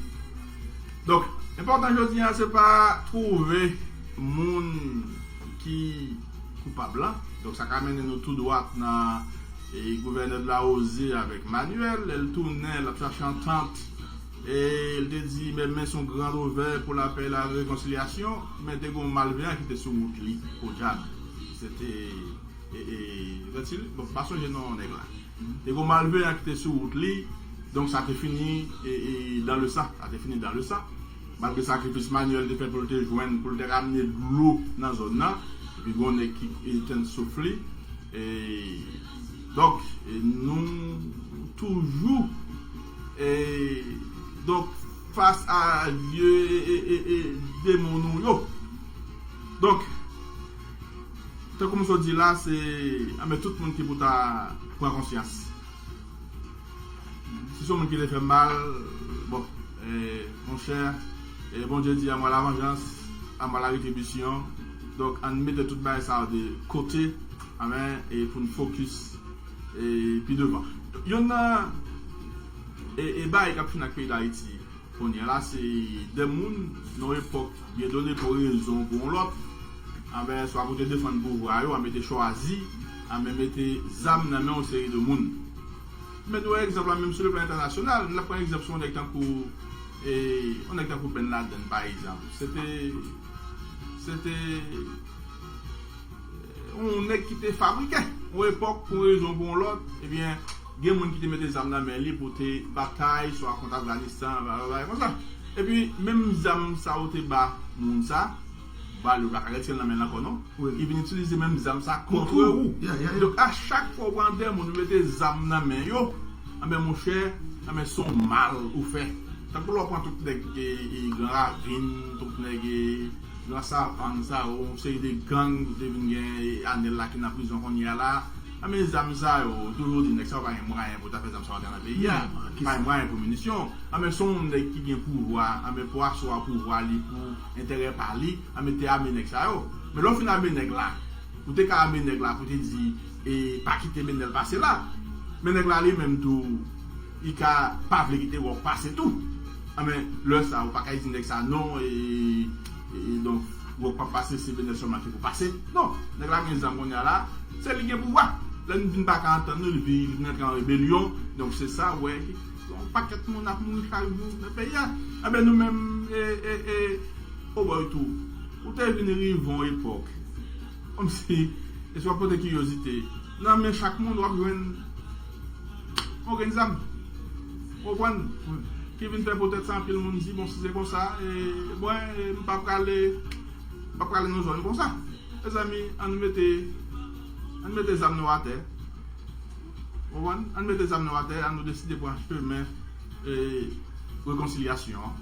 Donk, enpòtan jodi a, se pa twouve moun ki koupab la. Donk, sa ka mennen nou tou dwat nan, eh, gouvènè Dlarose avèk Manuel. Lè l tounen, l ap chache antant. E l te di, men, men son grand ouvert pour la paix et la réconciliation, men te gen yon malveyan ki te sou wout li, podyab. Se te, e, e, Vètil, bon, m pa sonje non nèg la. Te gen yon malveyan ki te sou wout li, donk sa te fini, e, e, dans le sang, sa te fini dans le sang. Malgre sakrifis Manuel te fè pou l te jwenn, pou l te ramne dlo nan zòn nan, epi gen yon nèg ki etenn souf li, e, Donk, e, nou toujou, e, donk, fas a vye, e, e, e, e, demon nou yo. Donk, tankou m sot di la, se, anben, tout moun ki pou ta pran konsyans. Si se yon moun ki te fè mal, bon, e, monchè, e, Bondye di, à moi la vengeance, à moi la rétribution. Donk, ann mete tout bagay sa yo de kote, amen, e pou n fokis, e, pi devan. Youn nan, e, e, bagay k ap fini ak peyi Dayiti kounye a la, se de moun, nan yon epòk, byen done pou rezon, pou yon lòt, amen, swa pou te defann pouvwa yo, amen, te chwazi, amen, mete zam nan men yon seri de moun. Men nou wè egzanp la, menm sou le plan entènasyonal, n ap pran egzanp sou yon nèg tankou, e, yon nèg tankou Ben Laden, pa egzanp. Se te, se te, e, yon nèg ki te fabrike, yon epòk, pou yon rezon, pou yon lòt, ebyen, gen moun ki te mete zam nan men li pou te batay, swa kont Afganistan, bagay konsa. Epi, menm zam sa yo te ba moun sa, ba l, yo pa ka retire l nan men l ankò, non. Wi. Li vin itilize menm zam sa kont ou. Yeah, yeah, yeah. Donk, a chak fwa ou pran de moun, ou mete zam nan men yo, anben, monchè, anben, se yon mal ou fè. Tankou lè w pran tout nèg, e, e, Gran Ravin, tout nèg, e, Gran Savann sa yo, yon seri de gang ki te vin gen, e, Anèl la ki nan prizon kounye a la. Anben, zam sa yo, toujou di nèg sa yo pa gen mwayen pou ta fè zam sa yo antre nan peyi a. Pa gen mwayen pou minisyon. Anben, se yon nèg ki gen pouvwa, anben, pou aswa pouvwa li, pou enterè pa li, anben, te ame nèg sa yo. Men lè w fin ame nèg la, ou te ka ame nèg la pou te di, e, pa kite Benèl pase la. Men nèg la li menm tou, li ka pa vle kite Wòk pase tou. Anben, lè sa, ou pa ka di nèg sa non, e, e, e, donk, Wòk p ap pase, se Benèl sèlman ki pou pase. Non, nèg la gen zam kounye a la, se li gen pouvwa. Lè n vin pa ka antann nou, li vin, li vin antre an rebelyon. Donk, se sa, w wè, yon pakèt moun ap mouri chak jou nan peyi a. Anben, nou menm, e, e, e, o bòy tou, ou te vin rive yon epòk, kòmsi, e si w ap pote kiryozite, nan men chak moun, w ap jwenn yon grenn zam. Ou konprann? Ki vin fè poutèt sa, anpil moun di, bon, si se konsa, e, mwen, e, m pa prale, m pa prale nan zòn konsa. Mezanmi, ann mete, ann mete zam nou atè. Ou konprann? Ann mete zam nou atè, ann nou deside pran chemen, e, rekonsilyasyon an.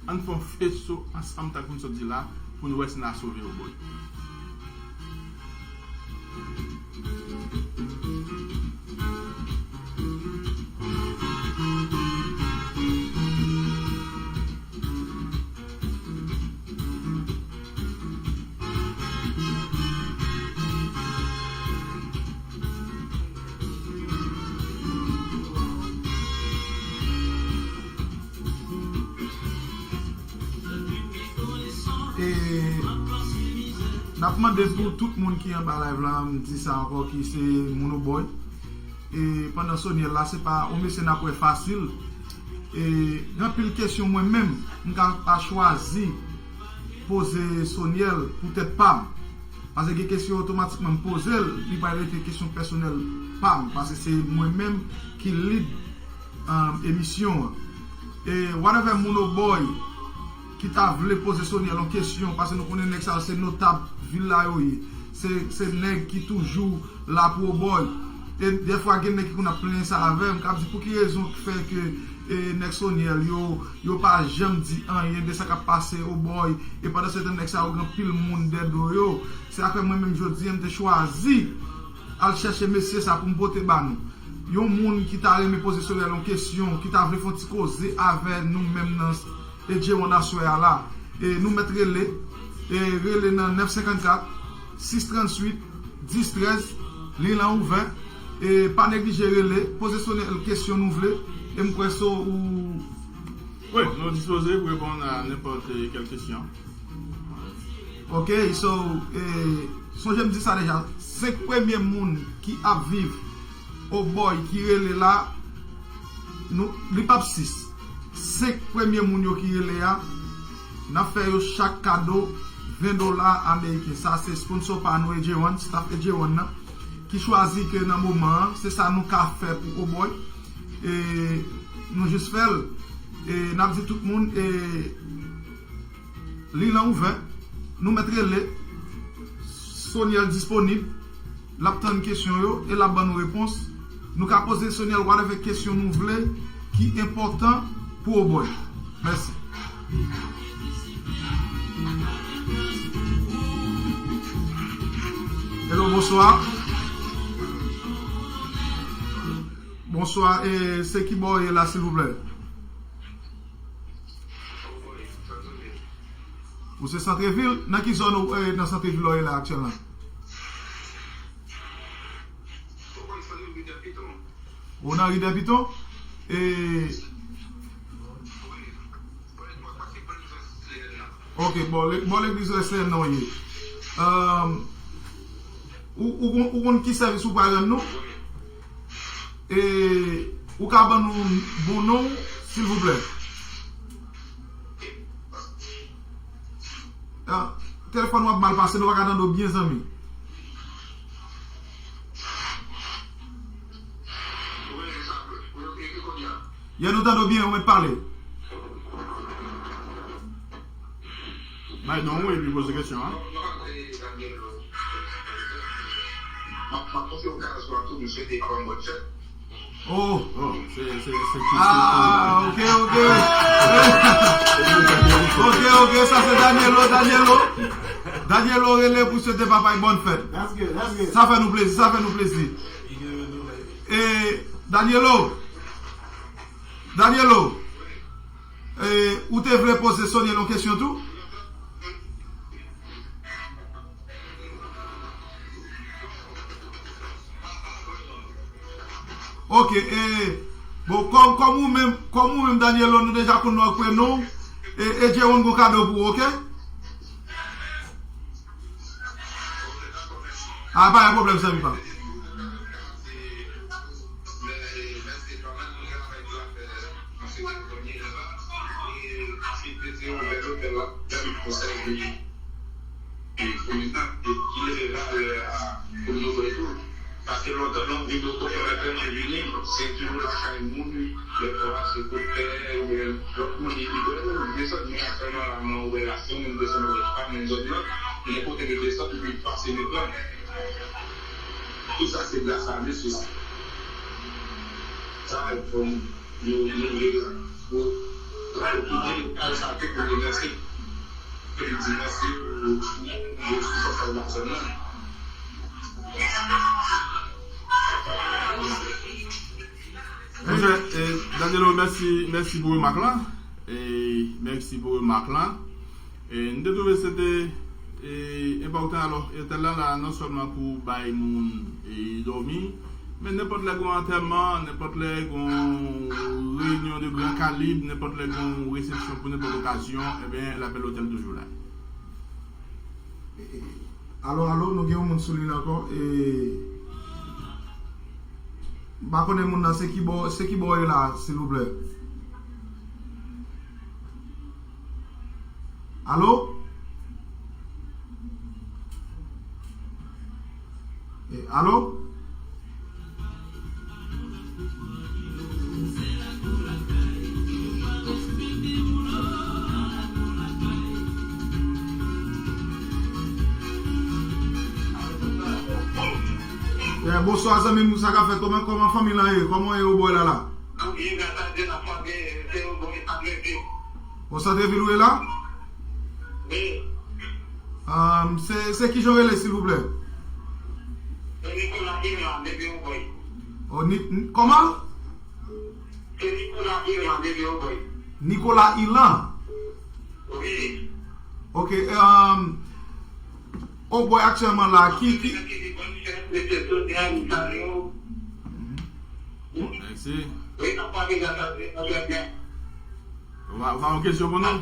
Ann fè yon feso ansanm, tankou m sot di la, pou n wè si n a sove Obòy. E n ap mande pou tout moun ki anba live la, m di sa ankò, ki se moun Obòy. E pandan Soniel la, se pa yon mesye n ap wè fasil. E gen anpil kesyon mwen menm, m ka pa chwazi poze Soniel pou tèt pa m. Paske gen kesyon otomatikman m poze l, li pral rete kesyon pèsonèl pa m, paske se mwen menm ki lead, um, emisyon an. E whatever moun Obòy ki ta vle poze Soniel yon kesyon, paske nou konnen nèg sa yo se notab vil la yo ye. Se, se nèg ki toujou la pou Obòy. E dèfwa gen nèg ki konn ap plenyen sa avè m, k ap di pou ki rezon k fè ke, e, nèg Soniel yo, yo pa janm di anyen de sa k ap pase Obòy, e pandan se tan nèg sa yo gen anpil moun dèyè do yo. Se sa k fè mwen menm jodi a m te chwazi al chèche mesye sa pou m pote ba nou. Yon moun ki ta renmen poze Soniel yon kesyon, ki ta vle fè yon ti koze avè nou menm nan Edjewon aswè a la. E nou mèt rele, e rele nan nèf senkannkat, sis tranntuit, dis trèz, liy lan ouvè. E pa neglije rele, poze Soniel kesyon nou vle, e m kwè so ou Wi, nou dispoze pou reponn a nenpòt, e, kèl kesyon. Ok, so, e, sonje m di sa deja, senk premye moun ki ap viv Obòy ki rele la, nou, li p ap sis. Senk premye moun yo ki rele a, n ap fè yo chak kado ven dola ameriken. Sa se sponsor pa nou, Edjewon, staff Edjewon nan, ki chwazi ke nan moman an, se sa nou ka fè pou Obòy. E nou jis fè l. E n ap di tout moun, e liy lan ouvè. Nou mèt rele. Soniel disponib. L ap tann kesyon yo e l ap ban nou repons. Nou ka poze Soniel whatever kesyon nou vle ki enpòtan pou Obòy. Mèsi. Hello, bonswa. Bonswa, e se ki bò w ye la, silvouplè? Ou se Santrevil? Nan ki zòn ou, e, nan Santrevil ou ye la aktyèlman? Ou nan ri dè Piton? E, ok, bò le-, bò legliz Wesleyèn nan ou ye. Ahn, ou, ou, konn- ou konn ki sèvis ou pral rann nou? E, ou ka ban nou bon non w, silvouplè? Ah, telefòn w ap mal pase, nou pa ka tande w byen, zanmi. Yè nou tande w byen, ou mèt pale. Bay non w epi poze kesyon an. Oh, oh, se, se, se ti ah, ok, ok. Ok, ok, sa se Danielo, Danielo. Danielo rele pou swete papa y bòn fèt. That's good, that's good. Sa fè nou plezi, sa fè nou plezi. E, Danielo, Danielo, e, ou te vle poze Soniel yon kesyon tou? Ok, e, bon, kòm, kòm ou menm, kòm ou menm, Danielo, nou deja konn nou ak prenon, e, e Jewon gon kado pou ou, ok? Ah, pa gen pwoblèm, zanmi pa m. Paske lontan, lè m vin Obòy, lè m vini, se toujou lakay moun, lè fwa se kote pè, oubyen lòt moun, li di, "Bò, desann, men aktyèlman la, mwen wè la, se moun desann, wè pa menm zòn nan, men kote li desann, li pase men pran." Tout sa se gras a mesye sa. Sa, fò nou, nou, nou vle, nou, nou kite kay sa tou pou nou danse. Pou nou di mèsi pou, pou, pou sa sa nan zòn nan. Monchè, eh, Danielo, mèsi, mèsi pou remak lan. Eh, mèsi pou remak lan. E, m te twouve se te, e, enpòtan. Alò, etèl la la non sèlman pou bay moun, e, dòmi, men nenpòt lè gon antèman, nenpòt lè gon reyinyon de gran kalib, nenpòt lè gon resepsyon pou nenpòt okazyon, ebyen, Lapèl Otèl toujou la. E, e, alo, alo, nou gen yon moun sou liy la ankò. E, m pa konnen moun nan se ki bò, se ki bò w ye la, silvouplè? Alo? E, alo? E, bonswa, zanmi m, sa k ap fèt? Kòman, kòman fanmi lan ye? Kòman w ye, Obòy la la? Anpil gras a Dye, n ap fè, se Obòy Santrevil. O, Santrevil ou ye la? Wi. Ahn, se, se kijan w rele, silvouplè? Se Nicolas Irlan, depi Obòy. O, Ni-, Ni-, kòman? Se Nicolas Irlan, depi Obòy. Nicolas Irlan? Wi. Ok, ahn, Obòy aktyèlman la, ki, ki, Mèsi. Ou pa, ou pa yon kesyon pou nou?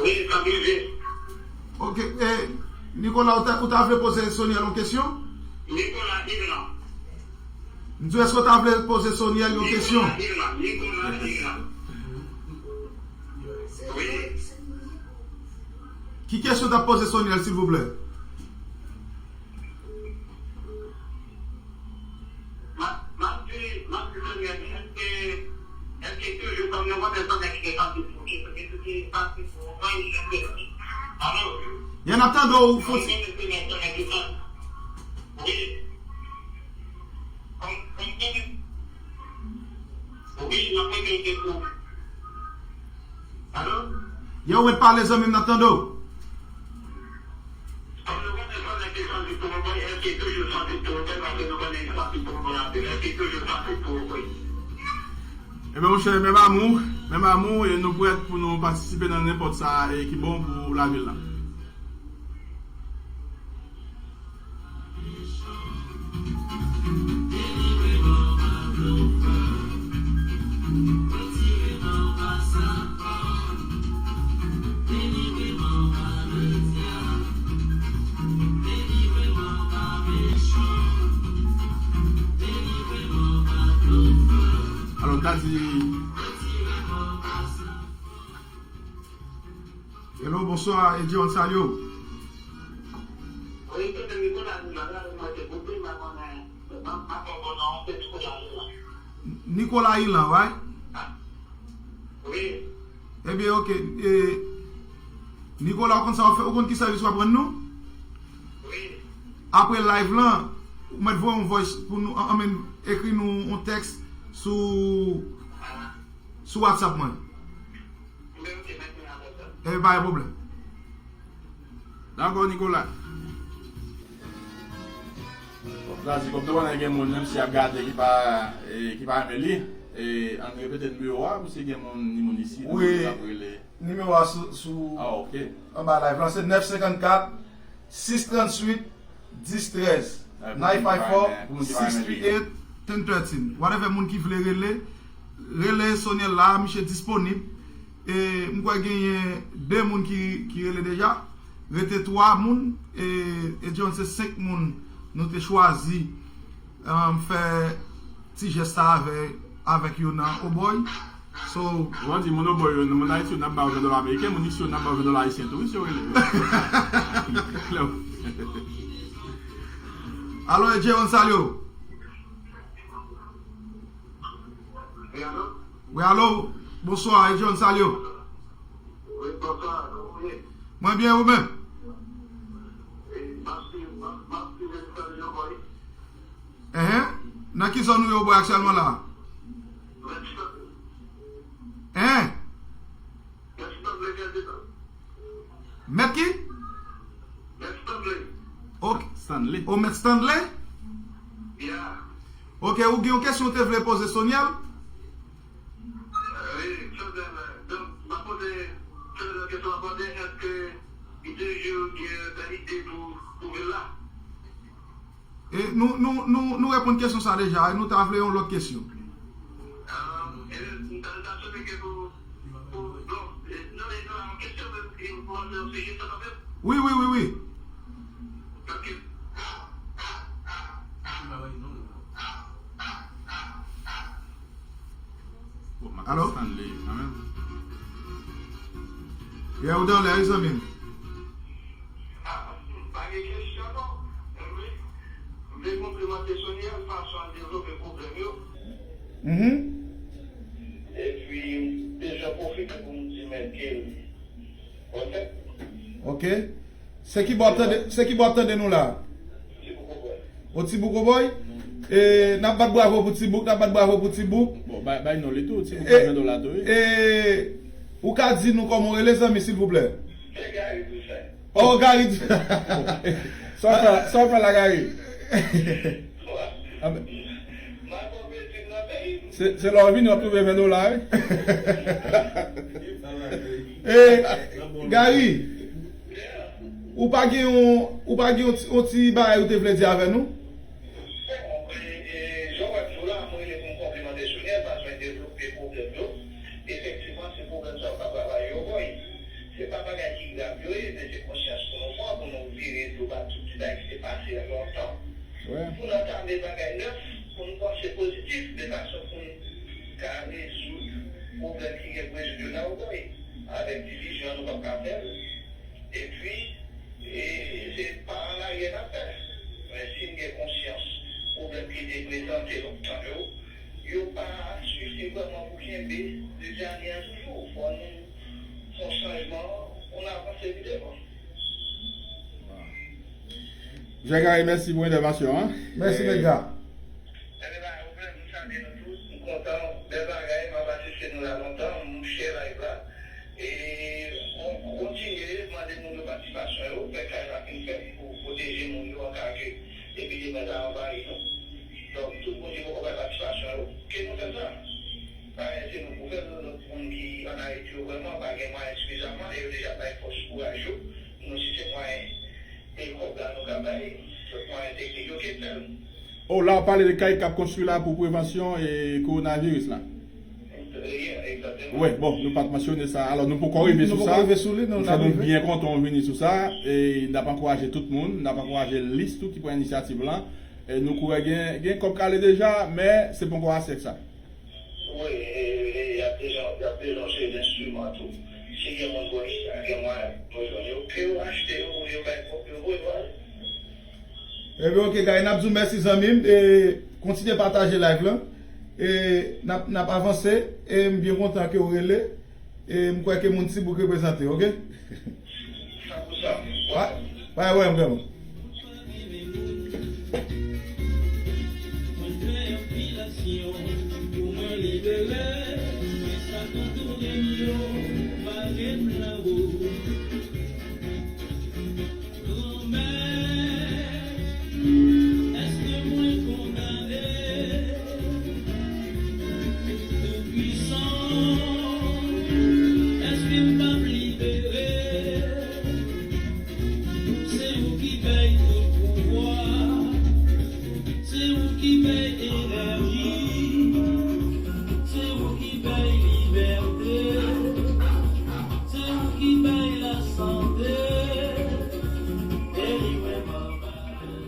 Wi, sa prive. Ok, e, Nicolas, ou ta, ou ta vle poze Soniel yon kesyon? Nicolas Irlan. M di w, èske w ta vle poze Soniel yon kesyon? Nicolas Irlan, Nicolas Irlan. Wi. Ki kesyon w t ap poze Soniel, silvouplè? M ap, m ap di, m ap di Soniel, èske, èske toujou kòm nou konnen Soniel ki te pati pou, ki, ki, ki pati pou, wi, èske, alo? Yè, n ap tande w, fò ti. Wi. Yo, ret pale zanmi m, n ap tande w. Ebyen monchè, menm amou, menm amou, e nou prèt pou nou patisipe nan nenpòt sa e ki bon pou lavil la. Alò, m ta di, hello, bonswa, Edjeon, salye w. Wi, tonton Nicolas, nou la, nou la, nou te koupe, m pa konnen, m pa, m pa fò bon non, se Nicolas Ilan. Nicolas Ilan, right? Wi. Ebyen, ok. E, Nicolas, ou konn sa w ap fè? Ou konn ki sèvis w ap rann nou? Wi. Apre live lan, ou mèt voye yon voice pou nou, an, anmen, ekri nou yon tèks sou, sou WhatsApp mwen. Ebyen, ok, mèt mwen avè sa. Ebyen, pa gen pwoblèm. Dakò, Nicolas. Bon, sa di, kòm tou konnen gen moun, menm si y ap gade ki pa, e, ki pa renmen li, e, ann repete nimewo a, pou si gen moun, ni moun isi, wi, k ap rele. Nimewo a sou, sou, ah, ok, anba live lan, se nèf senkannkat, sis tranntuit, dis trèz. Nine five four, six three eight, ten thirteen. Whatever moun ki vle rele, rele Soniel la, misye disponib. E m kwè genyen de moun ki, ki rele deja. Rete twa moun, e, e John se senk moun nou te chwazi, um, fè ti jès sa avè, avèk yo nan Obòy. So, ou di moun Obòy yo, moun Ayiti yo, n ap ba yo ven dola ameriken, moun isi yo, n ap ba yo ven dola ayisyen tou, wi, si yo rele yo. Klè. Alo, Edjeon, salye w. Wi, alo? Wi, alo? Bonswa, Edjeon, salye w. Wi, bonswa, kòman w ye? Mwen byen, ou menm? E, m ap swiv, m ap, m ap swiv emisyon yo, bòy. Enhen. Nan ki zòn ou ye, bòy, aktyèlman la? Mèt Stanley. Enhen. Mèt Stanley, gen de tan. Mèt ki? Mèt Stanley. Ok. Stanley. O, Mèt Stanley? Yeah. Ok, ou gen yon kesyon ou te vle poze Soniel? Wi, Soniel, donk, m ap poze Soniel kesyon, m ap mande, èske li toujou gen bèl ide pou, pou vil la? E nou, nou, nou, nou reponn kesyon sa deja, e nou ta vle yon lòt kesyon. Ah, e, m ta, m ta swete ke pou, pou, bon, e, non, e, non, yon kesyon, men, e, pou antre yon sijè sa kanmenm. Wi, wi, wi, wi. Ok. Alo? Stanley, kanmenm. Yeah, ou dan lè, wi, zanmi m. Ah, pa gen kesyon, non. Mwen vle, m vle konplimante Soniel fason l devlope pwoblèm yo. Mhm. Epi, m bezwen pwofite pou m di Mèt Gil, bòn fèt. Ok. Se ki bò w ap tande, se ki bò w ap tande nou la? Ti Bouk Obòy. O, Ti Bouk Obòy? E, n ap bat bravo pou Ti Bouk, n ap bat bravo pou Ti Bouk. Bon, bay, bay non li tou, Ti Bouk, e, ven dola tou, wi. E, ou ka di nou kòman w rele, zanmi, silvouplè? Se Gary Toussaint. O, Gary Toussaint. Sa w fè, sa w fè la, Gary? Ah, ben. Se, se lè w vini, w ap twouve ven dola, wi. E, Gary, ou pa gen yon, ou pa gen yon ti, yon ti bagay ou te vle di avè nou? Bon, e, e, jan w wè m di w la, mwen rele pou m konplimante Soniel, paske l devlope pwoblèm yo. Efektivman, se pwoblèm sa yo k ap travay yo, bòy. Se pa bagay ki grav yo ye, men se konsyans pou nou pran, pou nou vire do ba tout ti bagay ki te pase a lontan. Pou n antame bagay nèf, pou n panse pozitif, de fason pou n ka rezoud pwoblèm ki gen pou rezoud yo nan Obòy, avèk divizyon an nou p ap ka fè l. Epi, e, se pa an aryè n ap fè. Men si n gen konsyans pwoblèm ki te prezante lontan yo, yo pa sifizèman pou kenbe de dènye an toujou. Fò nou fè chanjman pou n avanse pi devan. Jè Gary, mèsi pou entèvansyon an. Mèsi, Mèt Ga. Ebyen, pa gen pwoblèm, m salye nou tout. M kontan, bèl bagay, m ap asiste nou la lontan, m share live la. E, Demè ta anvayi nou. Donk, tout moun ki poko bay patisipasyon yo, ke nou fè sa. Bagay se nou pou fè l, lòt moun ki ann Ayiti yo vrèman pa gen mwayen sifizamman e yo deja bay fòs kouraj yo. Nou, si se mwayen e kòb la nou ka bay, lòt mwayen teknik yo, ke l fè l. Oh, la w pale de kay k ap konstwi la pou prevansyon e kowonaviris la. Wi, bon, nou pa t mansyone sa. Alò, nou poko rive sou sa. Nou poko rive sou li, non, nou fè nou byen kontan w vini sou sa. E n ap ankouraje tout moun, n ap ankouraje lis tou ki pran inisyativ lan. E nou kwè gen, gen kòb k ale deja, men se poko ase ak sa. Wi, e, e, y ap bezwen, y ap bezwen se lenstriman tou. Si gen moun bò isi a, gen mwayen pou jwenn yo, ke yo achte yo, oubyen yo bay kòb yo, voye yo ale. Ebyen, oke, guy, n ap di w mèsi, zanmi m. E, kontinye pataje live lan. E, n ap, n ap avanse. E, m byen kontan ke w rele. E, m kwè ke moun Tibouk reprezante, oke? Sa pou sa. Wi, wi, wi, m vrèman. Mwen fè anpil aksyon pou mwen libere, men sa k antoure m yo pa ret lawo. Granmèt, èske mwen kondane? Toupwisan, èske m p ap libere? Se ou ki bay tout pouvwa, se ou ki bay enèji, se ou ki bay libète, se ou ki bay lasante.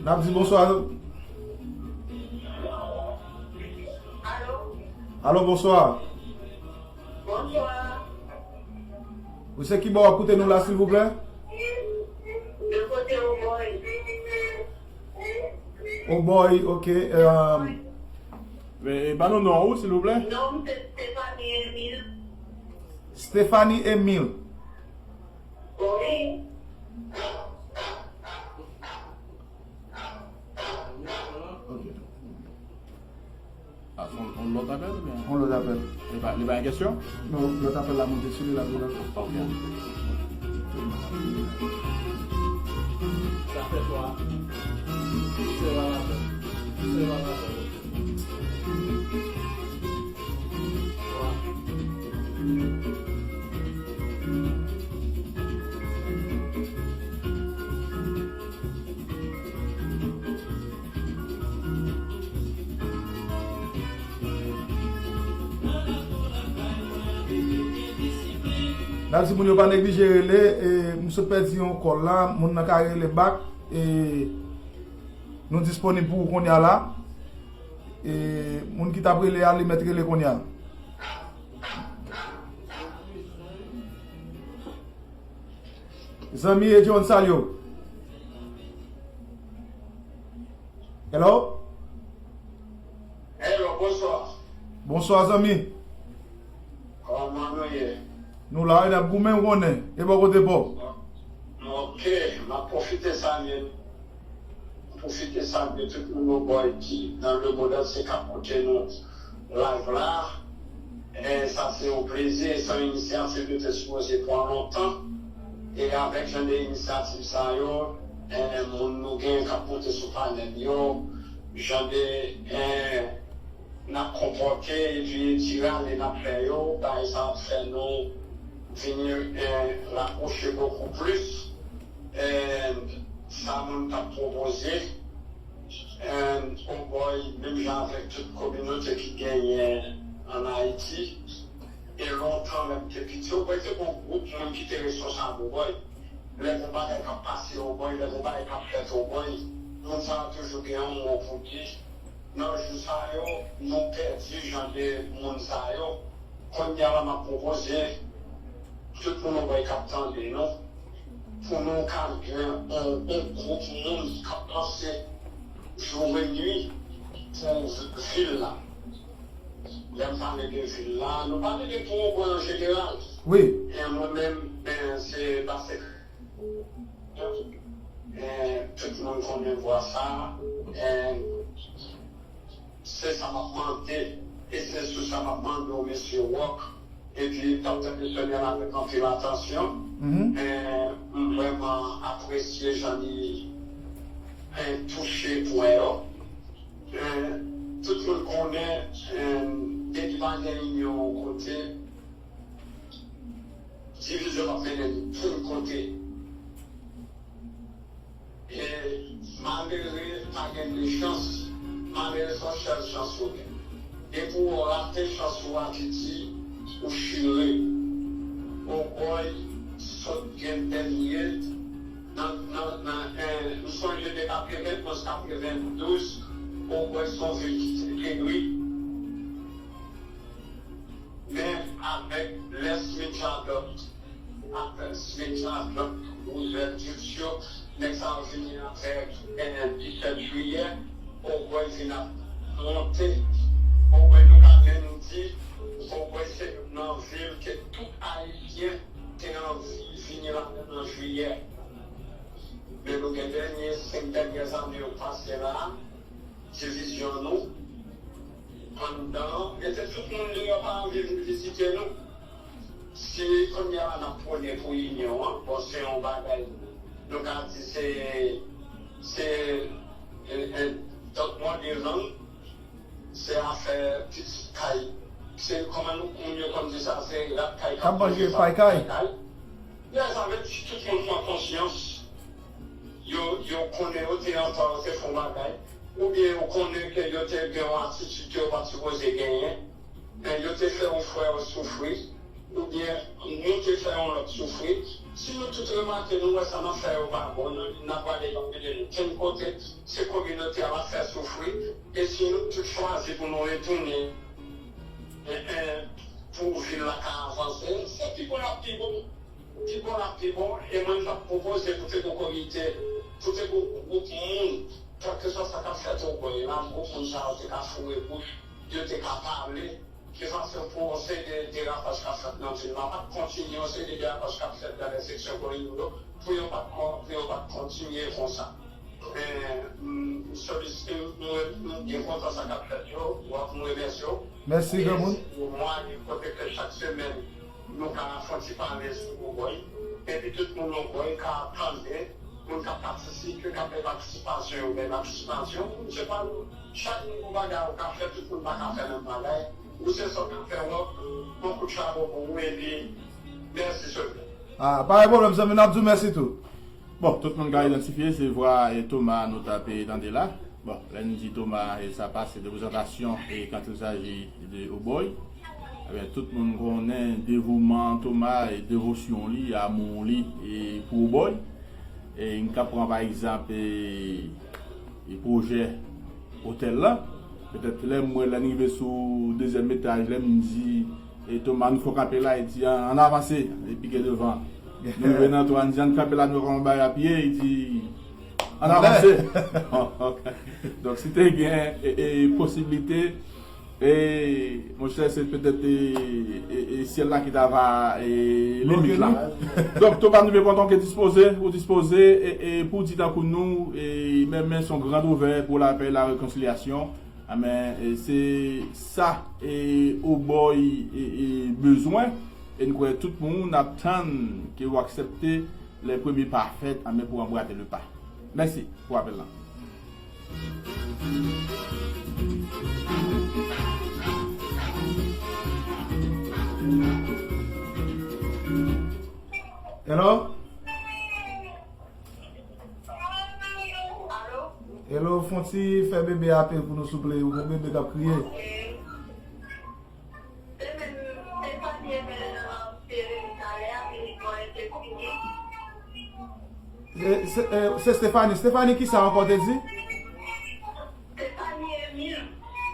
N ap di bonswa. Alo? Alo, bonswa. Bonswa. Ou se ki bò w ap koute nou la, silvouplè? De kote Obòy. Obòy, oke. E, e, ban nou non ou, silvouplè. Non m se Stephanie Emile. Stephanie Emile. Wi. Ok. Ah, se yon, yon lòt apèl oubyen? Yon lòt apèl. Li pa, li pa gen kesyon? Non, lòt apèl la monte sou li la, tou la. Ok. Sa fè twa. Se la la. Se la la. N ap di moun yo pa neglije rele, e, m sot pèdi yon kòl la, moun nan ka rele bak, e, nou disponib pou ou kounye a la. E, moun ki t ap rele a, li mèt rele kounye a. Zanmi Edyon, salye w. Hello? Hello, bonswa. Bonswa, zanmi. Kòman nou ye? Nou la, wi, n ap goumen, ou konnen. E bò kote pa w? Ok, m ap pwofite salye, pwofite salye tout moun Obòy ki nan lemonn antye k ap koute nou live la. E sa se yon plezi, e se yon inisyativ nou te sipoze pran lontan. E avèk jan de inisyativ sa yo, e, moun nou gen k ap monte sou panèl yo, jan de, e, n ap konpòte, epi ti rale n ap fè yo, bagay sa ap fè nou vini, e, rapwoche bokou plis, e, sa moun t ap pwopoze. And Obòy, menm jan avèk tout kominote ki genyen ann Ayiti, e lontan lè m te piti, Obòy te gen yon gwoup moun ki te responsab Obòy. Lè gen yon bagay k ap pase Obòy, lè gen yon bagay k ap fèt Obòy, moun sa yo toujou gen yon mo pou di. Nan jou sa yo, nou pèdi jan de moun sa yo. Kounye a la, m ap pwopoze tout moun Obòy k ap tande nou, pou nou ka gen yon, yon gwoup moun k ap panse jou e nwi pou vil la. Lè m pale de vil la, nou pale de pou Obòy an jeneral. Wi. E mwen menm, ben, se pastè. E tout moun konnen vwa sa. E se sa m ap mande. E se sou sa m ap mande w, mesye Rock. Epi, m t ap tande sèmèl avèk anpil atansyon. Mhm. E m vrèman apresye jan li eh, touche pwen yo. Eh, tout moun konnen, eh, depi pa gen inyon yon kote, divizyon p ap mennen n kenn kote. E malere pa gen de chans, malere se yon sèl chans ou gen. Depi w rate chans ou a, piti, ou chire. Obòy sot gen dènye nan, nan, nan, eh, m sonje de katrevenn onz katrevenn douz, Obòy se yon vil ki te peri. Men avèk lè Smith Radot, avèk Smith Radot, Roosevelt Dukes yo, nèg sa yo vini avèk, eh, disèt jiyè, Obòy vin ap monte. Obòy nou ka menm di, Obòy se youn nan vil ke tout Ayisyen te anvi vini ladan l nan jiyè. Men nou gen dènye, senk dènye zane yo pase la, divizyon nou anndan, mete tout moun deyò pa anvi vin vizite nou. Si kounye a la n ap pwone pou inyon an, bon, se yon bagay, nou ka di se, se, e, e, dòt mòde lang, se afè pitit kay. Se kòman nou, moun yo konn di sa, se rat kay k ap manje pay kay. Lè sa vle di tout moun pran konsyans, yo, yo konnen yo te antan yo te fè yon bagay, oubyen yo konnen ke yo te gen yon atitid ke yo pa t sipoze genyen, men yo te fè yon frè yo soufri, oubyen nou te fè yon lòt soufri. Si nou tout remake, nou wè sa n ap fè yo pa bon, nou, n ap rale yo mete nou kenn kote, se kominote a l ap fè soufri, e si nou tout chwazi pou nou retounen, e, e, pou vil la ka avanse, se pi bon l ap pi bon. Pi bon l ap pi bon, e mwen m t ap pwopoze pou te gen yon komite, pou te gen yon gwoup moun, kèlkeswa sa k ap fèt Obòy la, gwoup moun sa yo te ka foure bouch, yo te ka pale, de fason pou yon seri de derapaj k ap fèt nan vil la pa t kontinye, yon seri de derapaj k ap fèt nan lè seksyon komin yo, pou yo pa t kon-, pou yo pa t kontinye konsa. Men, m, m solisite, m, m, m byen kontan sa k ap fèt yo, w ap m remèsye w. Mèsi, granmoun. E si gen mwayen kote ke chak semèn, nou ka fè yon ti pale sou Obòy. Epi tout moun Obòy ka tande, moun k ap patisipe, k ap fè patisipasyon yo, fè patisipasyon. Moun se pa nou, chak moun gon bagay ou ka fè, tout moun pa ka fè menm bagay. Ou se sa w ka fè, w, yon kout chapo pou ou, epi mèsi, Sylvain. Ah, pa gen pwoblèm, zanmi, n ap di w mèsi tou. Bon, tout moun ka idantifye, se vwa, e, Thomas nou t ap, e, tande la. Bon, lè n di Thomas, e, sa pa se de prezantasyon, e, quand il s'agit de Obòy. Ebyen, tout moun konnen devouman Thomas e devosyon li, amou li, e, pou Obòy. E, n ka pran, pa egzanp, e, e pwojè otèl la. Petèt lè m wè, lè n rive sou dezyèm etaj, lè m di, e, Thomas, nou fè kanpe la, e di, an, ann avanse, e pike devan. Nou rive nan twa, n di, ann kanpe la, nou wè kòman bagay ap ye, e di, ann avanse. Donk, si te gen, e, e, posiblite, e, monchè, se petèt, e, e, e, syèl la ki ta va, e, limit la. Donk, Thomas, nou vle kontan ke dispoze, ou dispoze, e, e, pou di tankou nou, e, men, men son grand ouvè pou la pè e la rekonsilyasyon. Amen. E se sa, e, Obòy, e, e, bezwen. E n kwè tout moun ap tann ke w aksepte lè premye pa fèt, amen, pou anbrate le pa. Mèsi pou apèl la. Hello? Hello, fè yon ti fè bebe apèl pou nou, souple. Yon bebe k ap kriye. Se, se, eh, se Stephanie. Stephanie, kisa ankò te di? Stephanie Emile.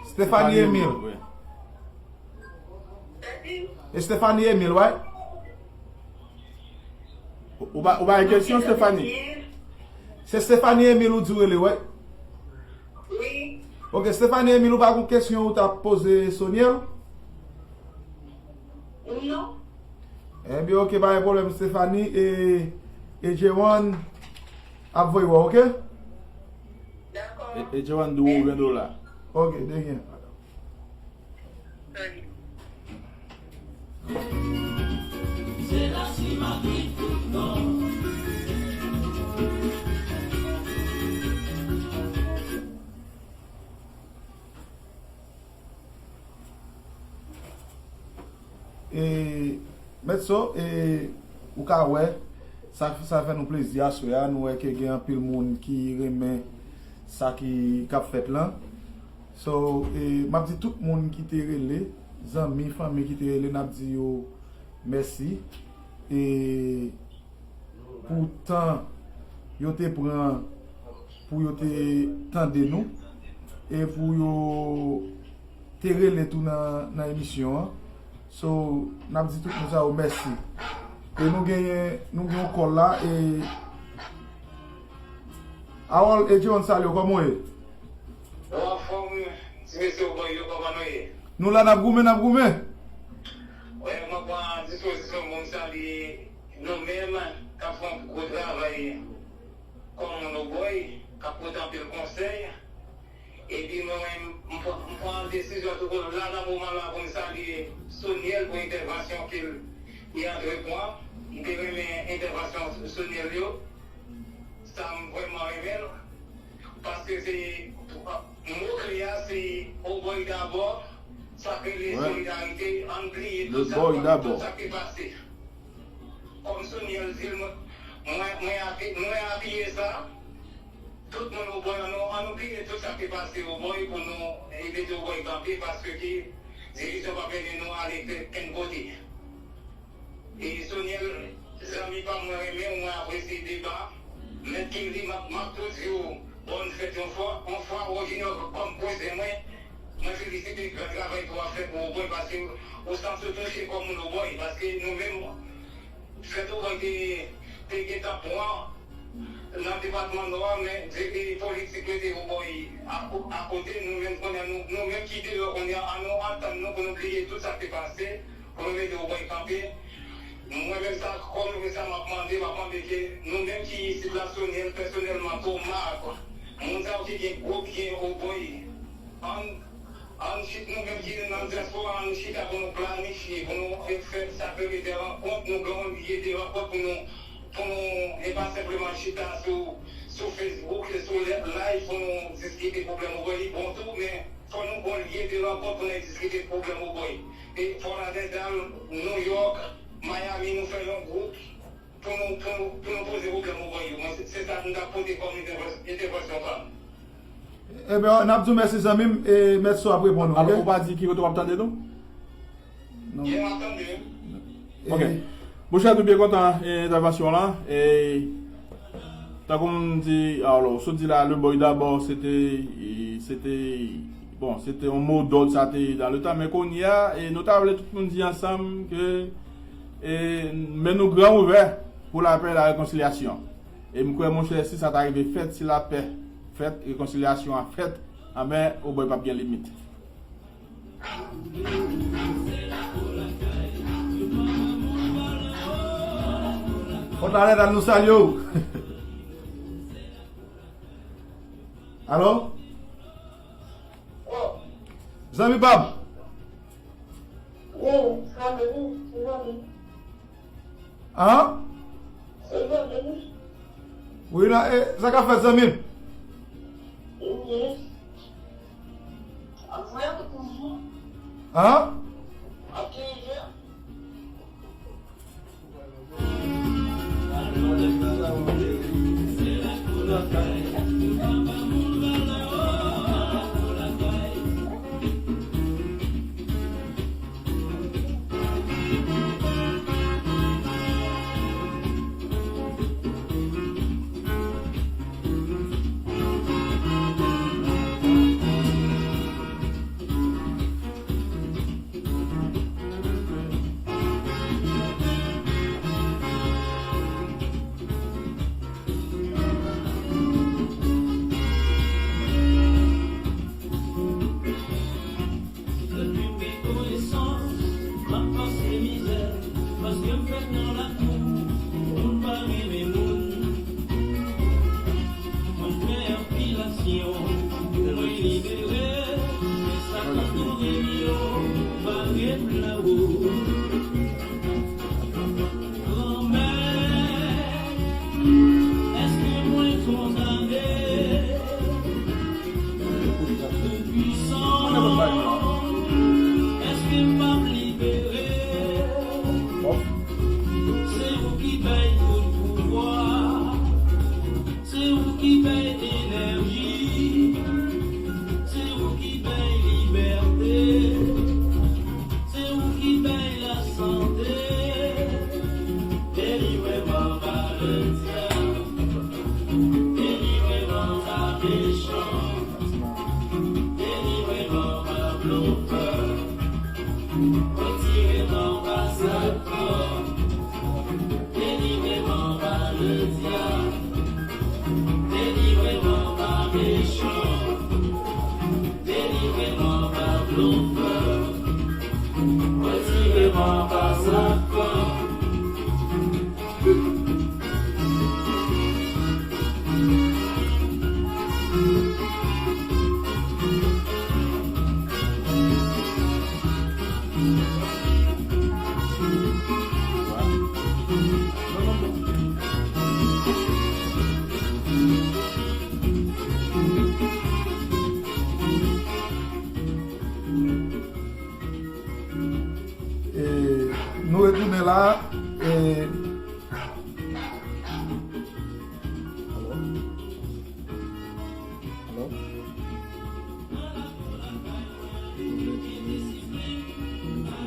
Stephanie Emile. E Stephanie Emile, wi. Ou, ou ba, ou ba kesyon, Stephanie? Se Stephanie Emile ou di w rele, wi? Wi. Ok, Stephanie Emile, ou pa gon kesyon ou t ap poze Soniel? Non. Ebyen, ok, pa gen pwoblèm, Stephanie, e, e Jewan ap voye wè, ok? Dakò. E, e Jewan di w ven dola. Ok, de rien. Se la simatin tout non. E, Mèt So, e, ou ka wè, sa, sa fè nou plezi aswè a, nou wè ke gen anpil moun ki renmen sa ki, k ap fèt lan. So, e, m ap di tout moun ki te rele, zanmi, fanmi ki te rele, n ap di yo mèsi. E, pou tan yo te pran pou yo te tande nou e pou yo te rele tou nan, nan emisyon an. So, n ap di tout moun sa yo mèsi. E nou genyen, nou gen yon kòl la, e Harold e John, salye w, kòman w ye? Nou anfòm, ti mesye, w bò yo, kòman nou ye? Nou la, n ap goumen, n ap goumen. Wè, mwen pran dispozisyon pou m salye nou menm k ap fè yon gwo travay kòm moun Obòy, k ap pote anpil konsèy. Epi mwen menm, m pran, m pran desizyon tou la nan moman la pou m salye Soniel pou entèvansyon ke l, li antrepran. M te renmen entèvansyon Soniel yo. Sa m vrèman renmen l. Paske se, mo kle a se Obòy dabò, sa k rele solidarite, ann bliye tout sa, tout sa k te pase. Kòm Soniel di l, mwen, mwen, mwen api-, mwen apiye sa. Tout moun Obòy, ann nou, ann nou bliye tout sa k te pase Obòy pou nou, e, mete Obòy kanpe, paske ke divizyon p ap mennen nou ale kenn kote. E Soniel, zanmi pa m, mwen renmen w, mwen apresye deba. Mèt Kimli, m ap, m ap tou di w bòn fèt yon fwa, yon fwa, w vin kòm kouzen mwen, mwen felisite gran travay ke w ap fè pou Obòy, paske ou santi w touche kòm moun Obòy, paske nou menm, fèt Obòy te, te gentan pran nan depatman Nò a, men de, de politik mete Obòy a, akote, nou menm kounye a, nou, nou menm ki deyò kounye a, ann nou antann nou pou nou bliye tout sa k te pase, pou nou mete Obòy kanpe. Mwen menm sa, kòm sa m ap mande, m ap mande ke nou menm ki isit la, Soniel, pèsonèlman, Thomas, moun sa yo ki gen gwo byen Obòy, ann, ann chit-, nou menm ki nan dyaspora, ann chita pou nou planifye, pou nou fè sa k rele de rankont, nou gen yon lye de rankont pou nou, pou nou, e pa senpleman chita sou, sou Facebook, sou live pou nou diskite pwoblèm Obòy, li bon tou, men fò nou gen yon lye de rankont pou nou diskite pwoblèm Obòy. E Fort Lauderdale, New York, Miami, nou fè yon gwoup pou nou, pou nou, pou nou poze pwoblèm Obòy yo. Mwen, se, se sa m t ap pote kòm entèvans-, entèvansyon pa m. Ebyen, n ap di w mèsi, zanmi m, e Mèt So ap reponn ou, ok? Alò, ou pa di ki kote w ap tande nou? Non. Yeah, m ap tande. Ok. Monchè, nou byen kontan, e, entèvansyon w lan. E, tankou m di, alò, ou sot di la, le boy dabò, se te, e, se te, bon, se te yon mo dòd, sa te dans le temps, men kounye a, e, nou ta vle tout moun di ansanm ke, e, men nou gran ouvè pou lapè e la rekonsilyasyon. E m kwè, monchè, si sa ta rive fèt, si lapè fèt, rekonsilyasyon an fèt, anben, Obòy p ap gen limit. Fòt Lalèd, nou salye w. Alo? Zanmi pa m. An? Wi, nan, e, sa k ap fèt, zanmi m? An? Depi m gen konesans, m ap pase mizè, paske m fèt nan lakou, moun pa renmen moun. Mwen fè anpil aksyon pou mwen libere, men sa k ap toujou di yo, pa ret lawo. Granmèt, èske mwen kondane? Toupisan, èske m p ap libere? Ah, eh, Alo?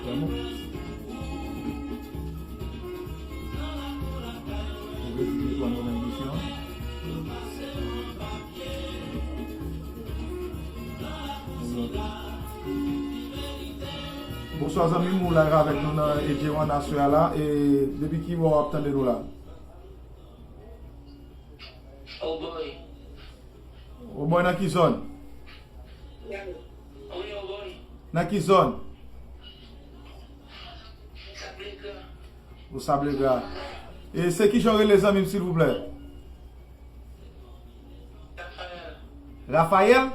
Alo? Bonswa zanmi m, ou live avèk nou nan Edjewan aswè a la. E depi ki bò w ap tande nou la? Oboy. Oboy nan ki zòn? Wi, Oboy. Nan ki zòn? Sablegra. Ou Sablegra. E se ki jan w rele zanmi m silvouplè? Rafael. Rafael?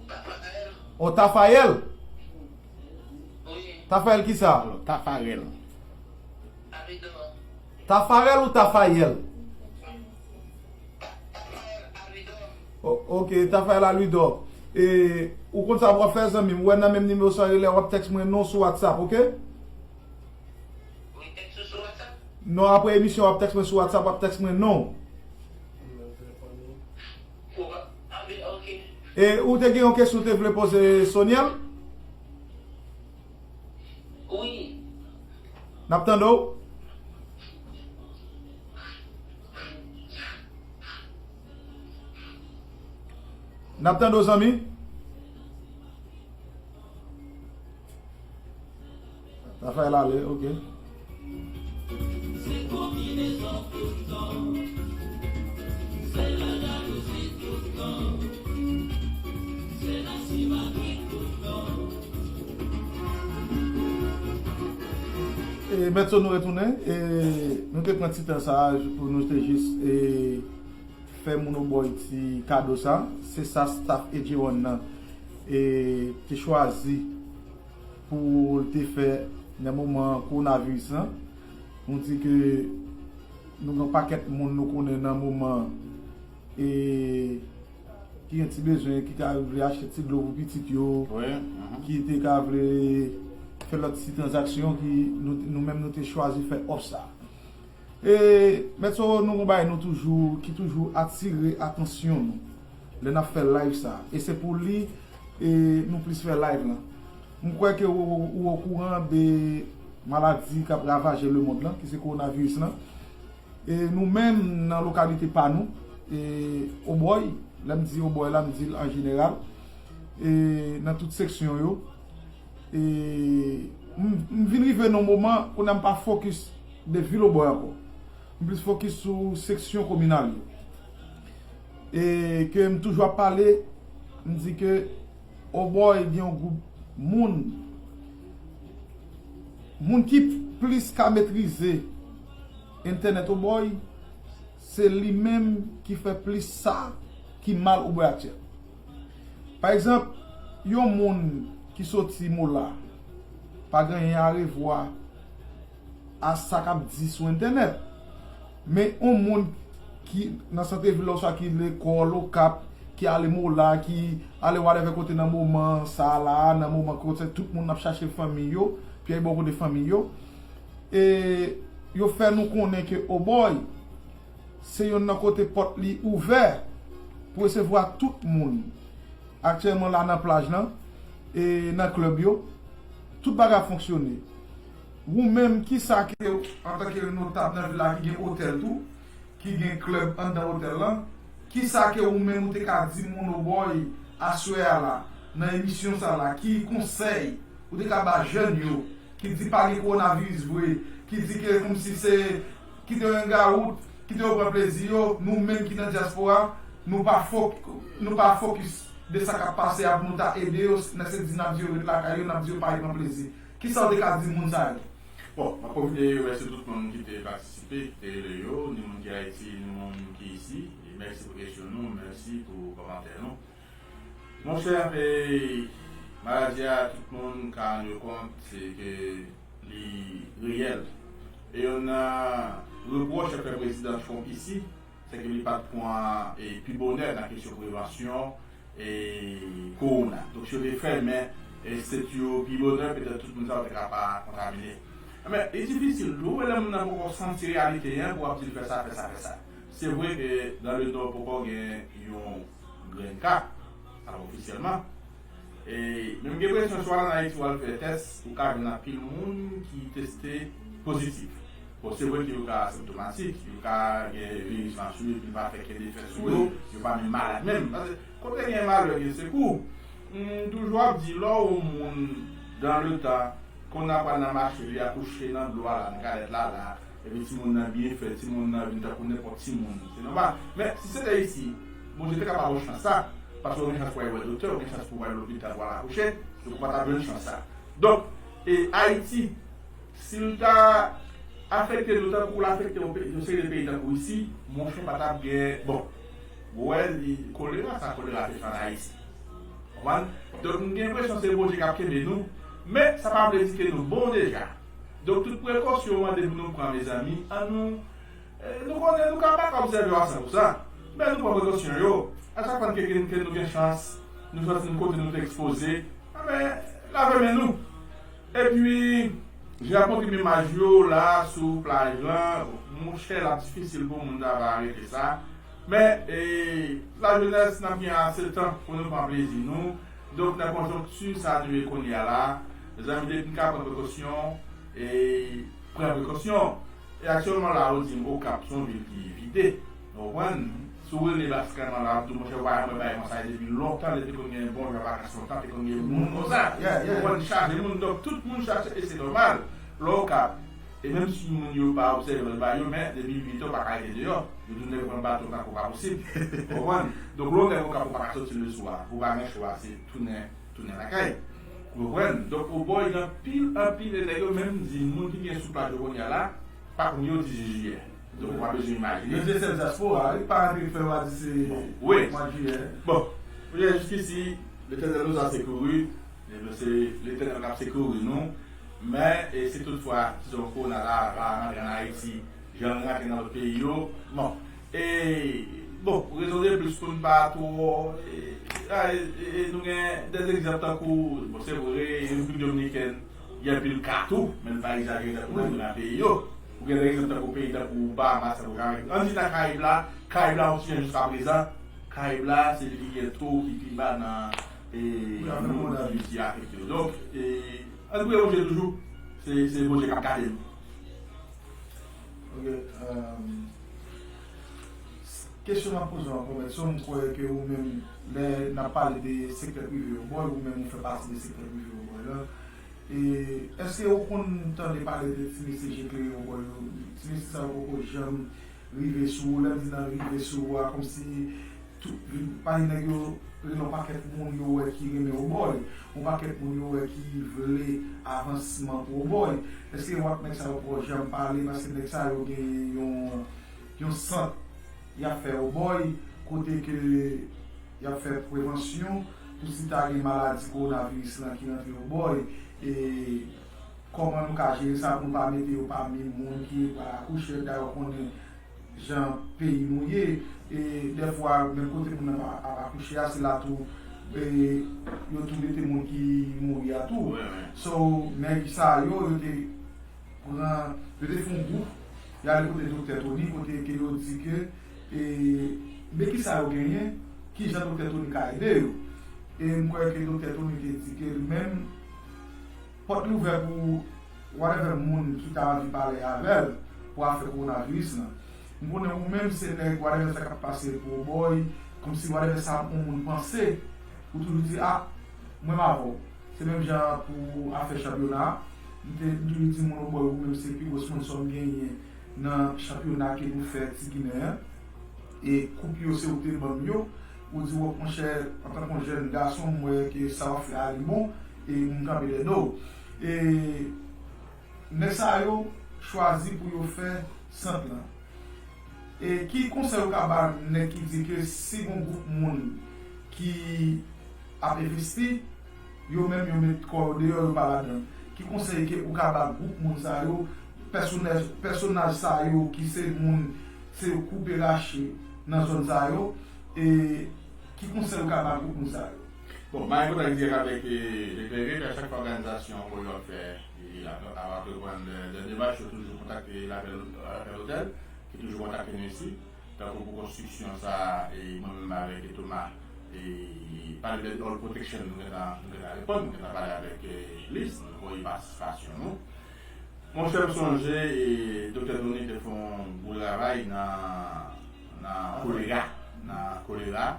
Rafael. O Tafayèl? Wi. Tafayèl kisa? Tafarèl. Alidò. Tafarèl ou Tafayèl? Tafarèl Alidò. O- ok, Tafayèl Alidò. E ou konn sa w ap fè zanmi m? Ou wè nan menm nimewo sa w rele a, w ap tèks mwen non sou WhatsApp, ok? Wi, tèks ou sou WhatsApp? Non, apre emisyon w ap tèks mwen sou WhatsApp, w ap tèks mwen non. Ou pa- ah, ben, ok. E ou te gen yon kesyon w te vle poze Soniel? Wi. N ap tande w. N ap tande w, zanmi. Rafael ale, ok. E, mèt so nou retounen. E, nou te pran ti tan sa a pou nou te jis, e, fè moun Obòy ti kado sa. Se sa staff Edjewan nan, e, te chwazi pou l te fè nan moman kowonaviris lan. Nou di ke nou gen yon pakèt moun nou konnen nan moman, e, ki gen ti bezwen, ki ta vle achte ti dlo pou pitit yo, wi, mhm, ki te ka vle fè lòt ti tranzaksyon ki nou, nou menm nou te chwazi fè òf sa. E, mèt so, nou gon bagay nou toujou, ki toujou atire atansyon nou lè n ap fè live sa. E se pou li, e, nou plis fè live lan. M kwè ke ou, ou, ou okouran de maladi k ap ravaje lemonn lan, ki se kowonaviris lan. E nou menm, nan lokalite pa nou, e, Obòy, lè m di Obòy la, m di l an jeneral, e, nan tout seksyon yo, e, m, m vin rive nan moman kounye a m pa fokis de vil Obòy ankò. M plis fokis sou seksyon kominal yo. E ke m toujou ap pale, m di ke Obòy gen yon gwoup moun, moun ki plis ka metrize entènèt Obòy, se li menm ki fè plis sa ki mal Obòy aktyèl. Pa egzanp, yon moun ki soti Mola pa gen anyen a revwa a sa k ap di sou entènèt. Men yon moun ki nan santrevil la, oswa ki lekòl, Okap, ki ale Mola, ki ale whatever kote nan moman sa a la, nan moman kote tout moun ap chache fanmi yo, pyèy bò kote fanmi yo, e yo fè nou konnen ke Obòy se yonn nan kote pòt li ouvè pou resevwa tout moun. Aktyèlman la nan plaj lan, e nan klèb yo, tout bagay ap fonksyone. Ou menm, kisa ke, antanke notab nan vil la ki gen otèl tou, ki gen klèb anndan otèl lan, kisa ke ou menm ou te ka di moun Obòy aswè a la, nan emisyon sa la, ki konsèy ou te ka ba jèn yo, ki di pa gen kowonaviris vre, ki di ke kòmsi se, kite yo hangout, kite yo pran plezi yo, nou menm ki nan dyaspora, nou pa fok-, nou pa fokis de sa k ap pase a pou nou ta ede yo, nan sens di n ap di yo ret lakay yo, n ap di yo pa al pran plezi. Kisa w te ka di moun sa yo? Bon, m ap pwofite remèsye tout moun ki te patisipe, ki te rele yo, ni moun ki Ayiti, ni moun ki isi. E mèsi pou kesyon nou, mèsi pou kòmantè nou. Monchè, e, maladi a, tout moun ka rann yo kont, se ke li reyèl. E youn nan repwòch yo fè prezidan Trump isi, se ke li pa t pran, e, pi bonè nan kesyon prevansyon, e, kowona. Donk, si yo te fèmen, e, state yo pi bonè, petèt tout moun sa yo te ka pa kontamine. Men, li difisil tou, e lè moun nan poko santi reyalite an, pou w ap di l fè sa, fè sa, fè sa. Se vre ke dans le Nord poko gen yon grenn ka, sa ofisyèlman. E, men m gen enpresyon, si w al ann Ayiti, w al fè tès, ou ka jwenn anpil moun ki teste pozitif. Bon, se vre ke yo ka senptomatik, yo ka gen viris lan sou yo, epi l pa fè kenn efè sou yo, yo pa menm malad menm. Paske, kote gen malè, gen sekou. M toujou ap di, lè w wè yon moun dans le temps, konn ap pral nan mache, li akouche nan dlo a la, nan kalèt la la, epi timoun nan byen fèt, timoun nan vin tankou nenpòt timoun, se nòmal. Men, si se te isi, Bondye te ka pa ba w chans sa, paske w gen chans pou w al wè doktè, w gen chans pou w al lopital pou w al akouche, donk ou pa t ap jwenn chans sa. Donk, e Ayiti, si l ta afekte nou tankou l afekte yon pe-, yon seri de peyi tankou isi, monchè, pa t ap gen, bon, ou wè, li, kolera, sa kolera te fè ann Ayiti. Konprann? Donk, m gen enpresyon se Bondye k ap kenbe nou, men sa pa vle di ke nou bon deja. Donk, tout prekosyon yo mande pou nou pran, mezanmi, ann nou, eh, nou konnen nou ka pa ka obsève yo a san pou san, men nou pran prekosyon yo. A chak fwa ke, ke, ke nou gen chans, nou santi nou kote nou te ekspoze, anben, lave men nou. Epi, jan y ap montre m imaj yo la sou plaj lan, monchè, l ap difisil pou moun ta va arete sa. Men, e, lajenès, n ap gen ase tan pou nou pran plezi nou. Donk, nan konjonkti sa nou ye kounye a la, mezanmi, depi n ka pran prekosyon, e, pran prekosyon. E aktyèlman la, ou di m Okap se yon vil ki vide. Ou konprann? Si w rele Baskèlman la, w ap di w, monchè, vwayè mwen bay yon sa depi lontan, lè te konn gen bon jan vakans lontan, te konn gen moun konsa. Ou konprann? Chaje moun, donk tout moun chaje, e se nòmal. Lè w Okap, e menm si moun yo pa obsève lòt bagay yo, men depi uit è, w pa ka rete deyò. Yo tounen pran bato tankou pa posib. Ou konprann? Donk lè w nèg Okap, ou pa ka soti leswa, ou pa gen chwa, se tounen, tounen lakay. Ou konprann? Donk, Obòy, gen anpil, anpil de nèg yo menm di moun ki gen sou plaj yo kounye a la, pa konn yo dizuit jiyè. Donk, ou pa bezwen imajine. Yo di se dyaspora, wi, pa antre fè w a di se mwa jiyè. Bon, kounye a, jiskisi, Letènèl nous a secourus, e se Letènèl k ap sekouri nou. Men, e si toutfwa, tizon kowona la pa rantre ann Ayiti, jan l rantre nan lòt peyi yo, bon, e, bon, rezon de plis pou n pa twò, e, a, e, e, nou gen de egzanp tankou, bon, se vre, Repiblik Dominikèn, gen anpil ka tou, men n pa egzajere tankou nan, nan peyi yo. Ou gen de egzanp tankou peyi tankou Bahamas, tankou Jamaique. Ann di nan Karayib la, Karayib la, yon ti jan jiskaprezan, Karayib la, se li ki gen to ki pi ba nan, e, moun ki afekte yo. Donk, e, ann priye Bondye toujou, se, se Bondye k ap gade nou. Ok, um, kesyon m ap poze w ankò, Mèt So, m kwè ke ou menm, lè n ap pale de sektè prive Obòy, ou menm ou fè pati de sektè prive Obòy la. E èske ou konn tande pale de ti mesye je klere Obòy yo? Ti mesye sa yo poko janm rive sou ou, lè m di nan rive sou ou a, kòmsi tout, pale nèg yo, rele yon pakèt moun yo wè ki renmen Obòy, yon pakèt moun yo wè ki vle avansman pou Obòy. Èske w ak nèg sa yo poko janm pale, paske nèg sa yo gen yon, yon sant y ap fè Obòy, kote ke y ap fè prevansyon pou si ta gen maladi kowonaviris lan ki rantre Obòy, e kòman nou ka jere sa pou nou pa mete yo pami moun ki pral akouche, dayè w konnen jan peyi nou ye, e dèfwa, menm kote moun nan ap, ap akouche a, se la tou, e yo tou mete moun ki mouri a tou. So, nèg sa yo, yo te pran, yo te fè yon gwoup, y ale kote Doktè Tony, kote ke yo di ke, e, men kisa yo genyen, kijan Doktè Tony ka ede yo. E m kwè ke Doktè Tony te di ke li menm, pòt li ouvè pou whatever moun ki ta anvi pale avè l pou afè kowonaviris lan. M konnen ou menm se nèg whatever sa k ap pase pou Obòy, kòmsi whatever sa yon moun panse, ou toujou di, a, mwen m avè w. Se menm jan pou afè chanpyona a. M te, m toujou di moun Obòy, ou menm se pi gwo sponsò m genyen nan chanpyona ke nou fè Ti Ginen an. E koup yo se ou te ban m yo. Ou di, wòk, monchè, antanke yon jèn gason, m wè ke sa w ap fè a li bon, e m kanpe dèyè w. E nèg sa yo chwazi pou yo fè sant lan. E ki konsèy ou ka ba nèg ki di ke si gon gwoup moun ki ap envesti, yo menm yo met kò yo deyò, yo pa ladan? Ki konsèy ke ou ka ba gwoup moun sa yo, pèsonaj, pèsonaj sa yo ki se moun, se yo koupe rache nan zòn sa yo, e ki konsèy ou ka ba gwoup moun sa yo? Bon, mwen kontan di avèk Leklere, a chak fwa òganizasyon pou yo ap fè, e ap ap antreprendre de demach, yo toujou kontakte Lapè Lotèl, ki toujou kontakte nou isi. Tankou pou konstriksyon sa, e mwen menm avèk Thomas, e pale de All Protection, nou gentan nou gentan reponn, nou gentan pale avèk Liz, nou voye patisipasyon nou. Monchè, m sonje e Doktè Tony te fè yon gwo travay nan nan kolera, nan kolera,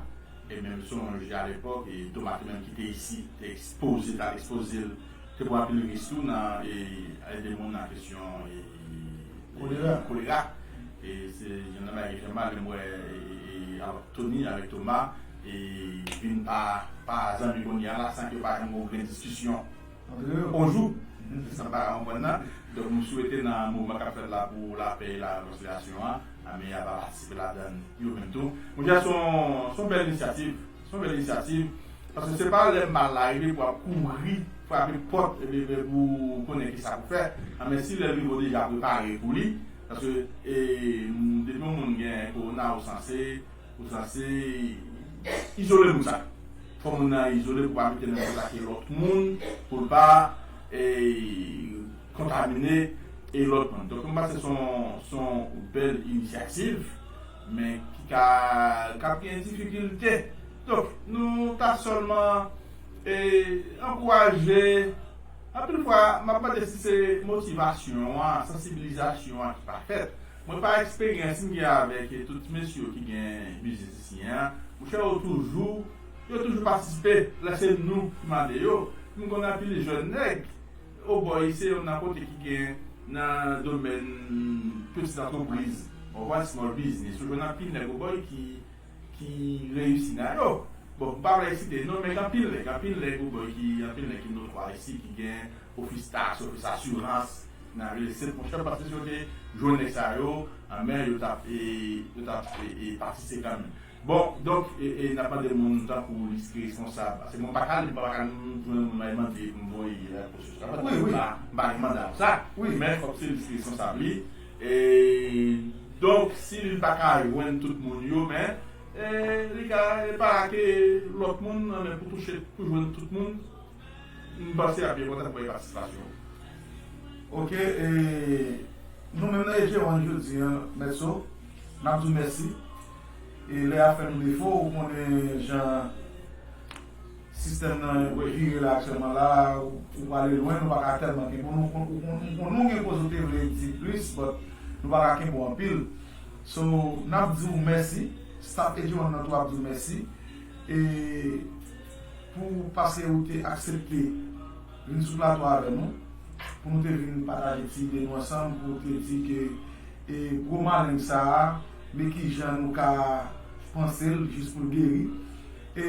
e menm sonje alepòk, e Thomas te menm ki te isi, te ekspoze, t al ekspoze l, te pran anpil risk tou nan e ede moun nan kesyon e kolera. Kolera. E se youn nan bagay ki fè mal, lè m wè e, e, e, Tony avèk Thomas e vin pa, pa zanmi kounye a la, san ke yo pa janm gen yon grenn diskisyon. Antre yo. On jou. Se sa m pa ka konprann nan. Donk, m swete nan mouvman k ap fèt la pou lapè e la rekonsilyasyon an, ame a pa patisipe ladan l yo menm tou. Monchè, se yon, se yon bèl inisyativ. Se yon bèl inisyativ. Paske se pa lè mal la rive pou ap kouri, frape pòt, epi, epi pou konnen kisa pou fè. Ame si lè l rive, w deja prepare pou li. Paske, e, depi yon moun gen kowona, ou sanse, ou sanse izole moun sa. Fò moun nan izole pou pa mete nan kontak lòt moun, pou l pa, e, kontamine e lòt moun. Donk, m panse se yon, se yon bèl inisyativ, men ki ka, k ap gen difikilte. Donk, nou ta sèlman, e, ankouraje. Anpil fwa, m ap mande si se motivasyon an, sansibilizasyon an ki pa fèt. Mwen, pa eksperyans m gen avèk tout mesye yo ki gen biznis isi an, monchè, yo toujou, yo toujou patisipe. Lè se nou ki mande yo, m konn anpil jèn nèg, Obòy se youn nan kote ki gen nan domèn peti antrepriz, ou konprann, small business. Ou jwenn anpil nèg Obòy ki, ki reyisi nan yo. Bon, m pa vle site non, men gen anpil nèg, anpil nèg Obòy ki, anpil nèg ki notwa isi, ki gen ofis taks, ofis asirans, nan real estate, monchè, paske si yo te jwenn nèg sa yo, anben, yo t ap, e, yo t ap, e, e, patisipe kanmenm. Bon, donk, e, e, n ap mande moun tankou lis ki responsab. Paske mwen pa ka li, mwen pa ka jwenn moun mwen mande pou m voye la pwosesis la. Wi, wi. M pa, m pa gen manda pou sa. Wi. Men fòk se lis ki responsab li. E, donk, si li pa ka jwenn tout moun yo, men, e, li ka, e, pa ke lòt moun, men pou touche, pou jwenn tout moun, m panse ap enpòtan pou gen patisipasyon. Ok, e, nou menm nan E J one jodi a, Mèt So, n ap di w mèsi. E lè a fè nou defo, ou konnen jan sistèm nan vire la aktyèlman la, ou, ou prale lwen, nou pa ka tèlman kenbe w, nou kon-, ou kon-, ou konn nou gen koze ou te vle di plis, but nou pa ka kenbe w anpil. So, n ap di w mèsi, staff E J one nan tou ap di w mèsi. E pou paske ou te aksepte vin sou plato avè nou, pou nou te vin pataje ti ide nou ansanm, pou te di ke, e, gwo maleng sa a, men kijan nou ka panse l jis pou l geri. E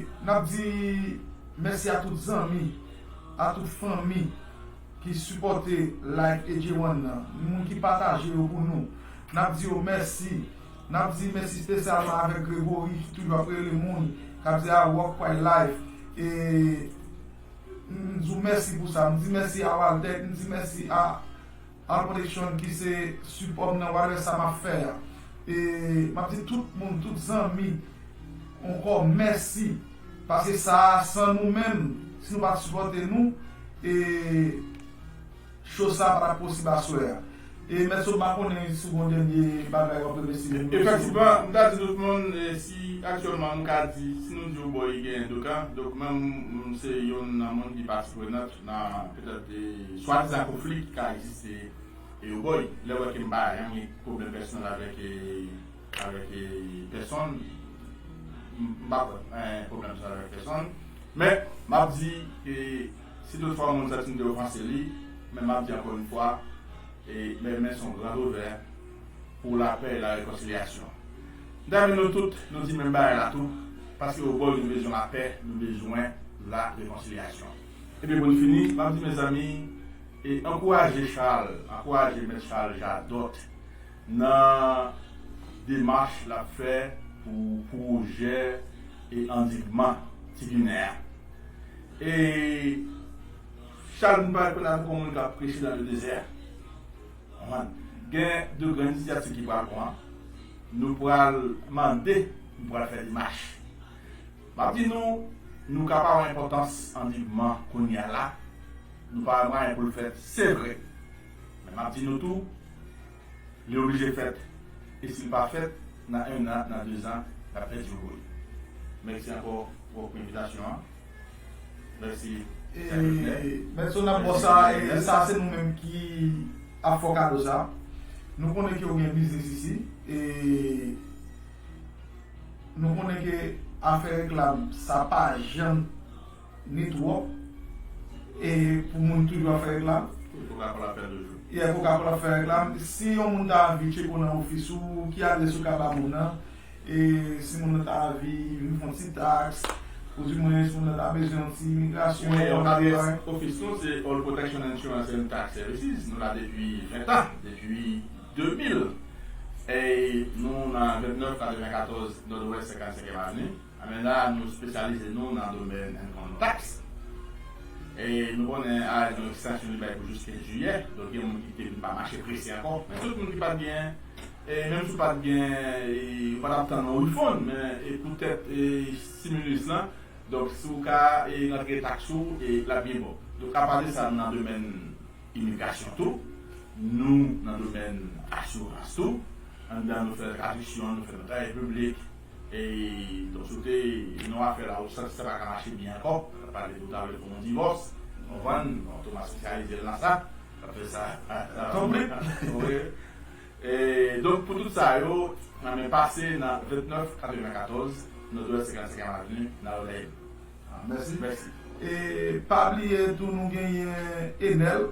n ap di mèsi a tout zanmi, a tout fanmi ki sipòte live E J one nan, moun ki pataje yo pou nou. N ap di yo mèsi. N ap di mèsi espesyalman avèk Gregory ki toujou ap rele moun, k ap di a Rock Kway Live. E m di w mèsi pou sa. M di mèsi a Walter, m di mèsi a Al Protection ki se sipò m nan whatever sa m ap fè a. E m ap di tout moun, tout zanmi, ankò mèsi. Paske sa a, san nou menm, si nou pa t sipòte nou, e cho sa a pa t ap posib aswè a. E Mèt So, m pa konnen si w gen yon dènye bagay w ap remèsye moun. Efektivman, m ta di tout moun, e, si aktyèlman m ka di, si nou di Obòy gen dokan, donk mwen, m, m se youn nan moun ki pati prenant nan petèt, e, swadizan konfli ki ka egziste e Obòy. Lè w wè ke m pa janm gen pwoblèm pèsonèl avèk, e, avèk, e, pèsonn, m, m pa pran, e, pwoblèm sa avèk pèsonn. Men, m ap di ke si toutfwa moun santi m te ofanse li, men m ap di ankò yon fwa, e, men, men se yon grand ouvè pou lapè e la rekonsilyasyon. M ta renmen nou tout, nou di menm bagay la tou, paske Obòy nou bezwen lapè, nou bezwen la rekonsilyasyon. Epi pou n fini, m ap di mezanmi, e ankouraje Charles, ankouraje Mèt Charles Jadot nan demach l ap fè pou pwojè e andikman Ti Ginen an. E Charles, nou pa rekonèt kòm moun k ap preche nan le dezè. Konprann? Gen de gran inisyativ ki pral pran. Nou pral mande, nou pral fè demach. M ap di nou, Nou ka pa wè enpòtans annivman kounye a la, nou pa wè mwayen pou l fèt, se vre. Men m ap di nou tou, li oblije fèt. E si l pa fèt, nan en an, nan de zan, l ap pèdi wout li. Mèsi ankò pou envitasyon an. Mèsi. E, Mèt Sonab, bon, sa, e, sa se nou menm ki ap fè w kado sa. Nou konnen ke w gen biznis isi. E nou konnen ke afè reklam, sa pa janm ni twòp. E pou moun toujou ap fè reklam. Coca-Cola fè toujou. Yeah, Coca-Cola ap fè reklam. Si yon moun ta anvi tcheke w nan ofis ou, ki adrès ou ka ba moun nan? E si moun nan ta anvi vin fè yon ti taks, oudimwens si moun nan ta bezwen yon ti imigrasyon, wi, yon adrès ofis nou se All Protection Insurance and Tax Services. Nou la depi ven tan, depi de mil. E nou nan vennèf katrevenkatòz Nòdwès senkannsenkyèm Avni. Men la, nou espesyalize nou nan domèn income tax. E nou konnen A R nou ekstansyon li bay pou jis kenz jiyè. Donk, gen moun ki te vin pa mache prese ankò. Men tout moun ki pa t gen, e menm si w pa t gen, e, ou pa t ap tann yon refund, men, e, poutèt, e, stimulus lan, donk, si w ka, e, rantre taks ou, e, l ap byen bon. Donk, apa de sa, nou nan domèn imigrasyon tou, nou nan domèn asirans tou. Anndan nou fè tradiksyon, nou fè notari piblik. E, donk, si w te nan afè la, ou santi sa pa ka mache byen ankò, w ap pale de w ta vle fè yon divòs, ou konprann? Bon, Thomas espesyalize l nan sa, l ap fè sa. Wi. E, donk, pou tout sa yo, nan men pase nan vennèf katrevenkatòz, Nòdwès senkannsenkyèm Avni, nan Lòlèy. Ah, mèsi. Mèsi. E pa bliye tou, nou genyen Enel,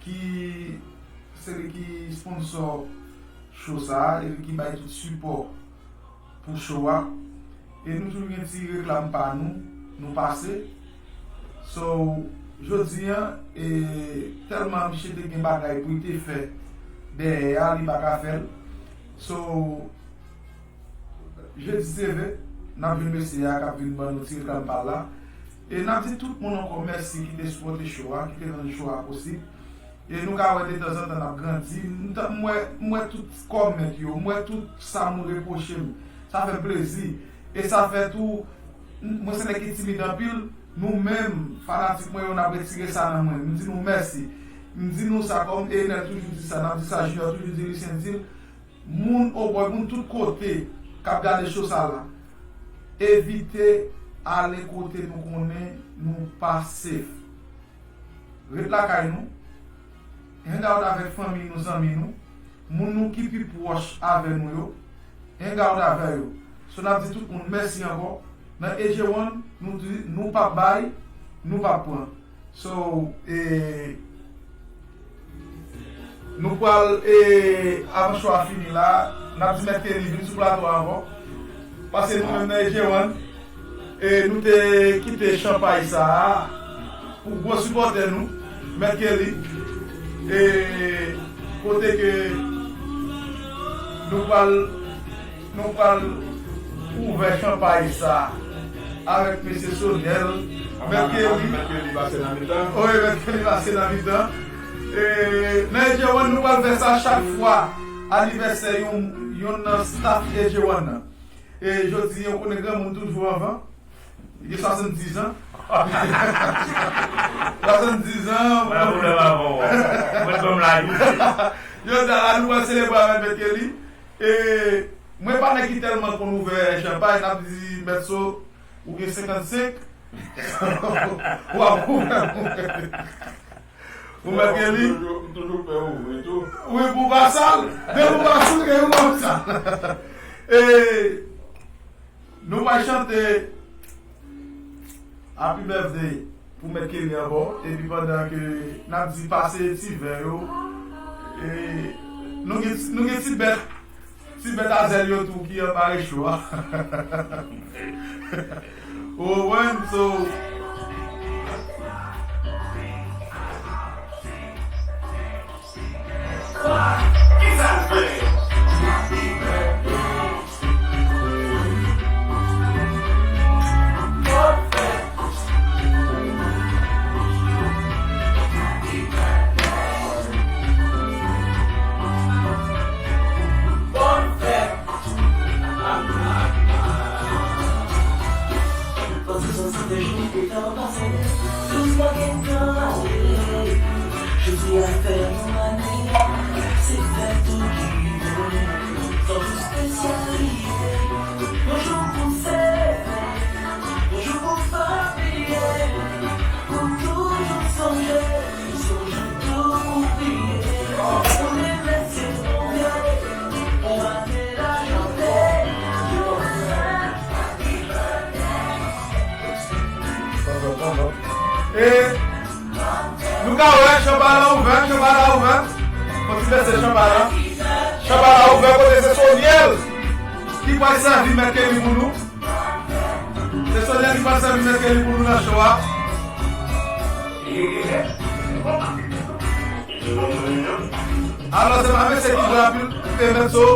ki se li ki sponsò show sa a, e li ki bay tout sipò pou show a. E nou toujou gen ti reklam pa nou, nou pase. So, jodi a, e tèlman misye te gen bagay pou li te fè dèyè a, li pa ka fè l. So, Jedi T V, n ap jwenn mesye a k ap vin ban nou ti reklam pa l la. E n ap di tout moun ankò mèsi ki te sipòte show a, ki te rann show a posib. E nou ka wè detanzantan n ap grandi. M ta- m wè, m wè tout kòmènt yo, m wè tout sa moun repwoche m. Sa fè m plezi. E sa fè tou, m- mwen se nèg ki timid anpil, nou menm, fanatik mwen yo, n ap retire sa nan mwen. M di nou mèsi. M di nou sa kòm Enel toujou di sa, n ap di sa, Junior toujou di, Lucien di l. Moun obòy, moun tout kote k ap gade show sa la, evite ale kote nou konnen nou pa safe. Ret lakay nou, hang out avèk fanmi nou, zanmi nou, moun nou ki pi pwòch avè nou yo, hang out avè yo. So, n ap di tout moun mèsi ankò. Nan A J One, nou di, nou p ap bay, nou p ap pran. So, e, nou pral, e, avan show a fini la, n ap di Mèt Kelly vin sou plato a ankò. Paske nou menm nan A J One, e, nou te kite chanpay sa a pou gwo sipòtè nou, Mèt Kelly. E, kote ke nou pral Nou pral ouvè chanpay sa avèk mesye Sonel, Mèt Kelly. Mèt Kelly pase nan mitan. Wi, Mèt Kelly pase nan mitan. E, nan A J One, nou pral fè sa chak fwa anivèsè yon, yon nan staff A J One nan. E jodi, yo konnen granmoun toujou anvan. Li gen swasanndiz an. Swasanndiz an. Mwen la pwoblèm avè w. Mwen ban m la tou. Jodi a la, nou pral selebre avèk Mèt Kelly. E mwen pa nèg ki tèlman konn ouvè chanpay, n ap di, Mèt So, ou gen senkannsenk. W ap ouvè. Ou Mèt Kelly? M toujou, m toujou pè ouvri tou. Wi, pou pa sal. Depi ou pa souke, ou pa sal. E nou pral chante Happy Birthday pou Mèt Kelly ankò. Epi pandan ke n ap di pase ti vè yo, e nou gen, nou gen ti bèt Ti bèt a zèl yo tou ki anba recho a. Ou konprann? So, Des jours que t'as passé, doucement que t'as allé. Je suis à faire mon année, c'est faire tout qui veut. Sans tout spécialité. Bonjour pour célébrer, bonjour pour pas oublier, pour toujours songer, songer tout oublier. On est blessé, on vient, on va te la chanter. E nou ka wè chanpay la ouvè, chanpay la ouvè. Fò ti bese chanpay la. Chanpay la ouvè kote se Sonyèl ki pral sèvi Mèt Kelly pou nou. Se Sonyèl ki pral sèvi Mèt Kelly pou nou nan cho a. Alò, se pa mesye ki dwe ap te met so.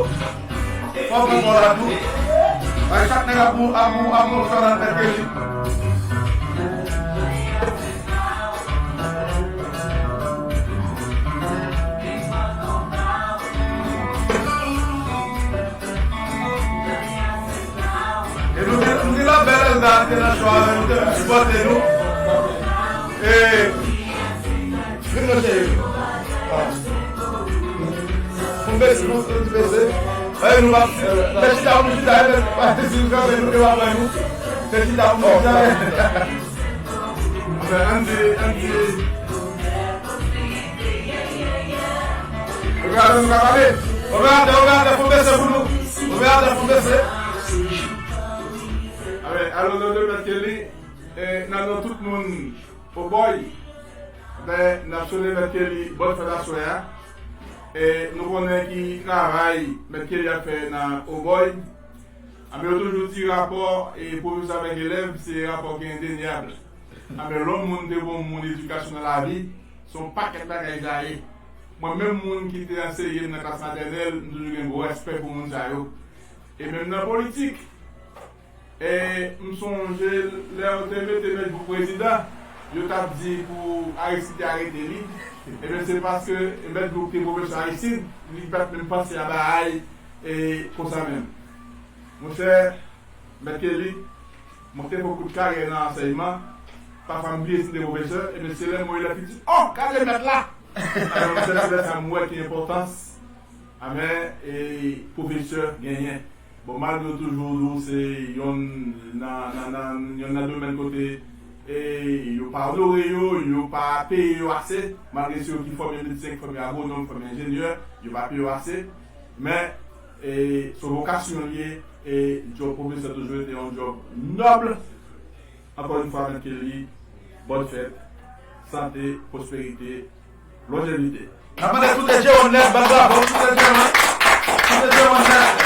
Fò pran bò la tou. Bay chak nèg ap mou, ap mou, ap mou, fè nan tèt ke li. E nou te, nou te la bèl Elda te nan cho a, nou te vin sipòte nou. E, vin nan cheri. Pou bese, pou ti bese. Ay, nou pa, fè chita pou nou chita, fè chita pou nou chita, fè chita pou nou chita. Ann di, ann di. Operatè, nou ka pale. Operatè, operatè, fò bese pou nou. Operatè, fò bese. Alò, alò, nou te mèt ke li, e, nan non tout moun, Obòy, ben, n ap swete Mèt Kelly bòn fèt aswè a. E nou konnen ki travay Mèt Kelly ap fè nan Obòy. Anben, yo toujou di rapò e pwofesè avèk elèv, se rapò ki endeniab. Anben, lè yon moun te bon moun edikasyon nan lavi, se yon pakèt bagay sa ye. Mwen menm, moun ki te anseye m nan klas matènèl, m toujou gen gwo respè pou moun sa yo. E menm nan politik, e m sonje lè yo te mete Mèt Bouk prezidan, yo t ap di pou Aristide te arete li. Ebyen, se paske Mèt Bouk te pwofesè Aristide, li pa t menm panse a bagay e konsa menm. Monchè, Mèt Kelly, mwen te fè yon kout karyè nan ansèyman, pafwa m bliye si m te pwofesè, ebyen, se lè m wè lè fi di, "Oh, gade mèt la!" Alò, monchè, se lè sa m wè ki enpòtans, anben, e pwofesè genyen. Bon, malgre yo toujou di w se yonn nan, nan, nan, yonn nan domèn kote, e, yo pa onore yo, yo pa peye yo ase, malgre se yo ki fòme medsen, ki fòme agwonòm, ki fòme enjenyè, yo pa peye yo ase. Men, e, se yon vokasyon li ye, e djòb pwofesè toujou rete yon djòb nòb. Ankò yon fwa, Mèt Kelly, bòn fèt, sante, pwosperite, lonjevite. N ap mande tout Jewonn nèt, bat bravo, tout Jewonn. Tout Jewonn nèt.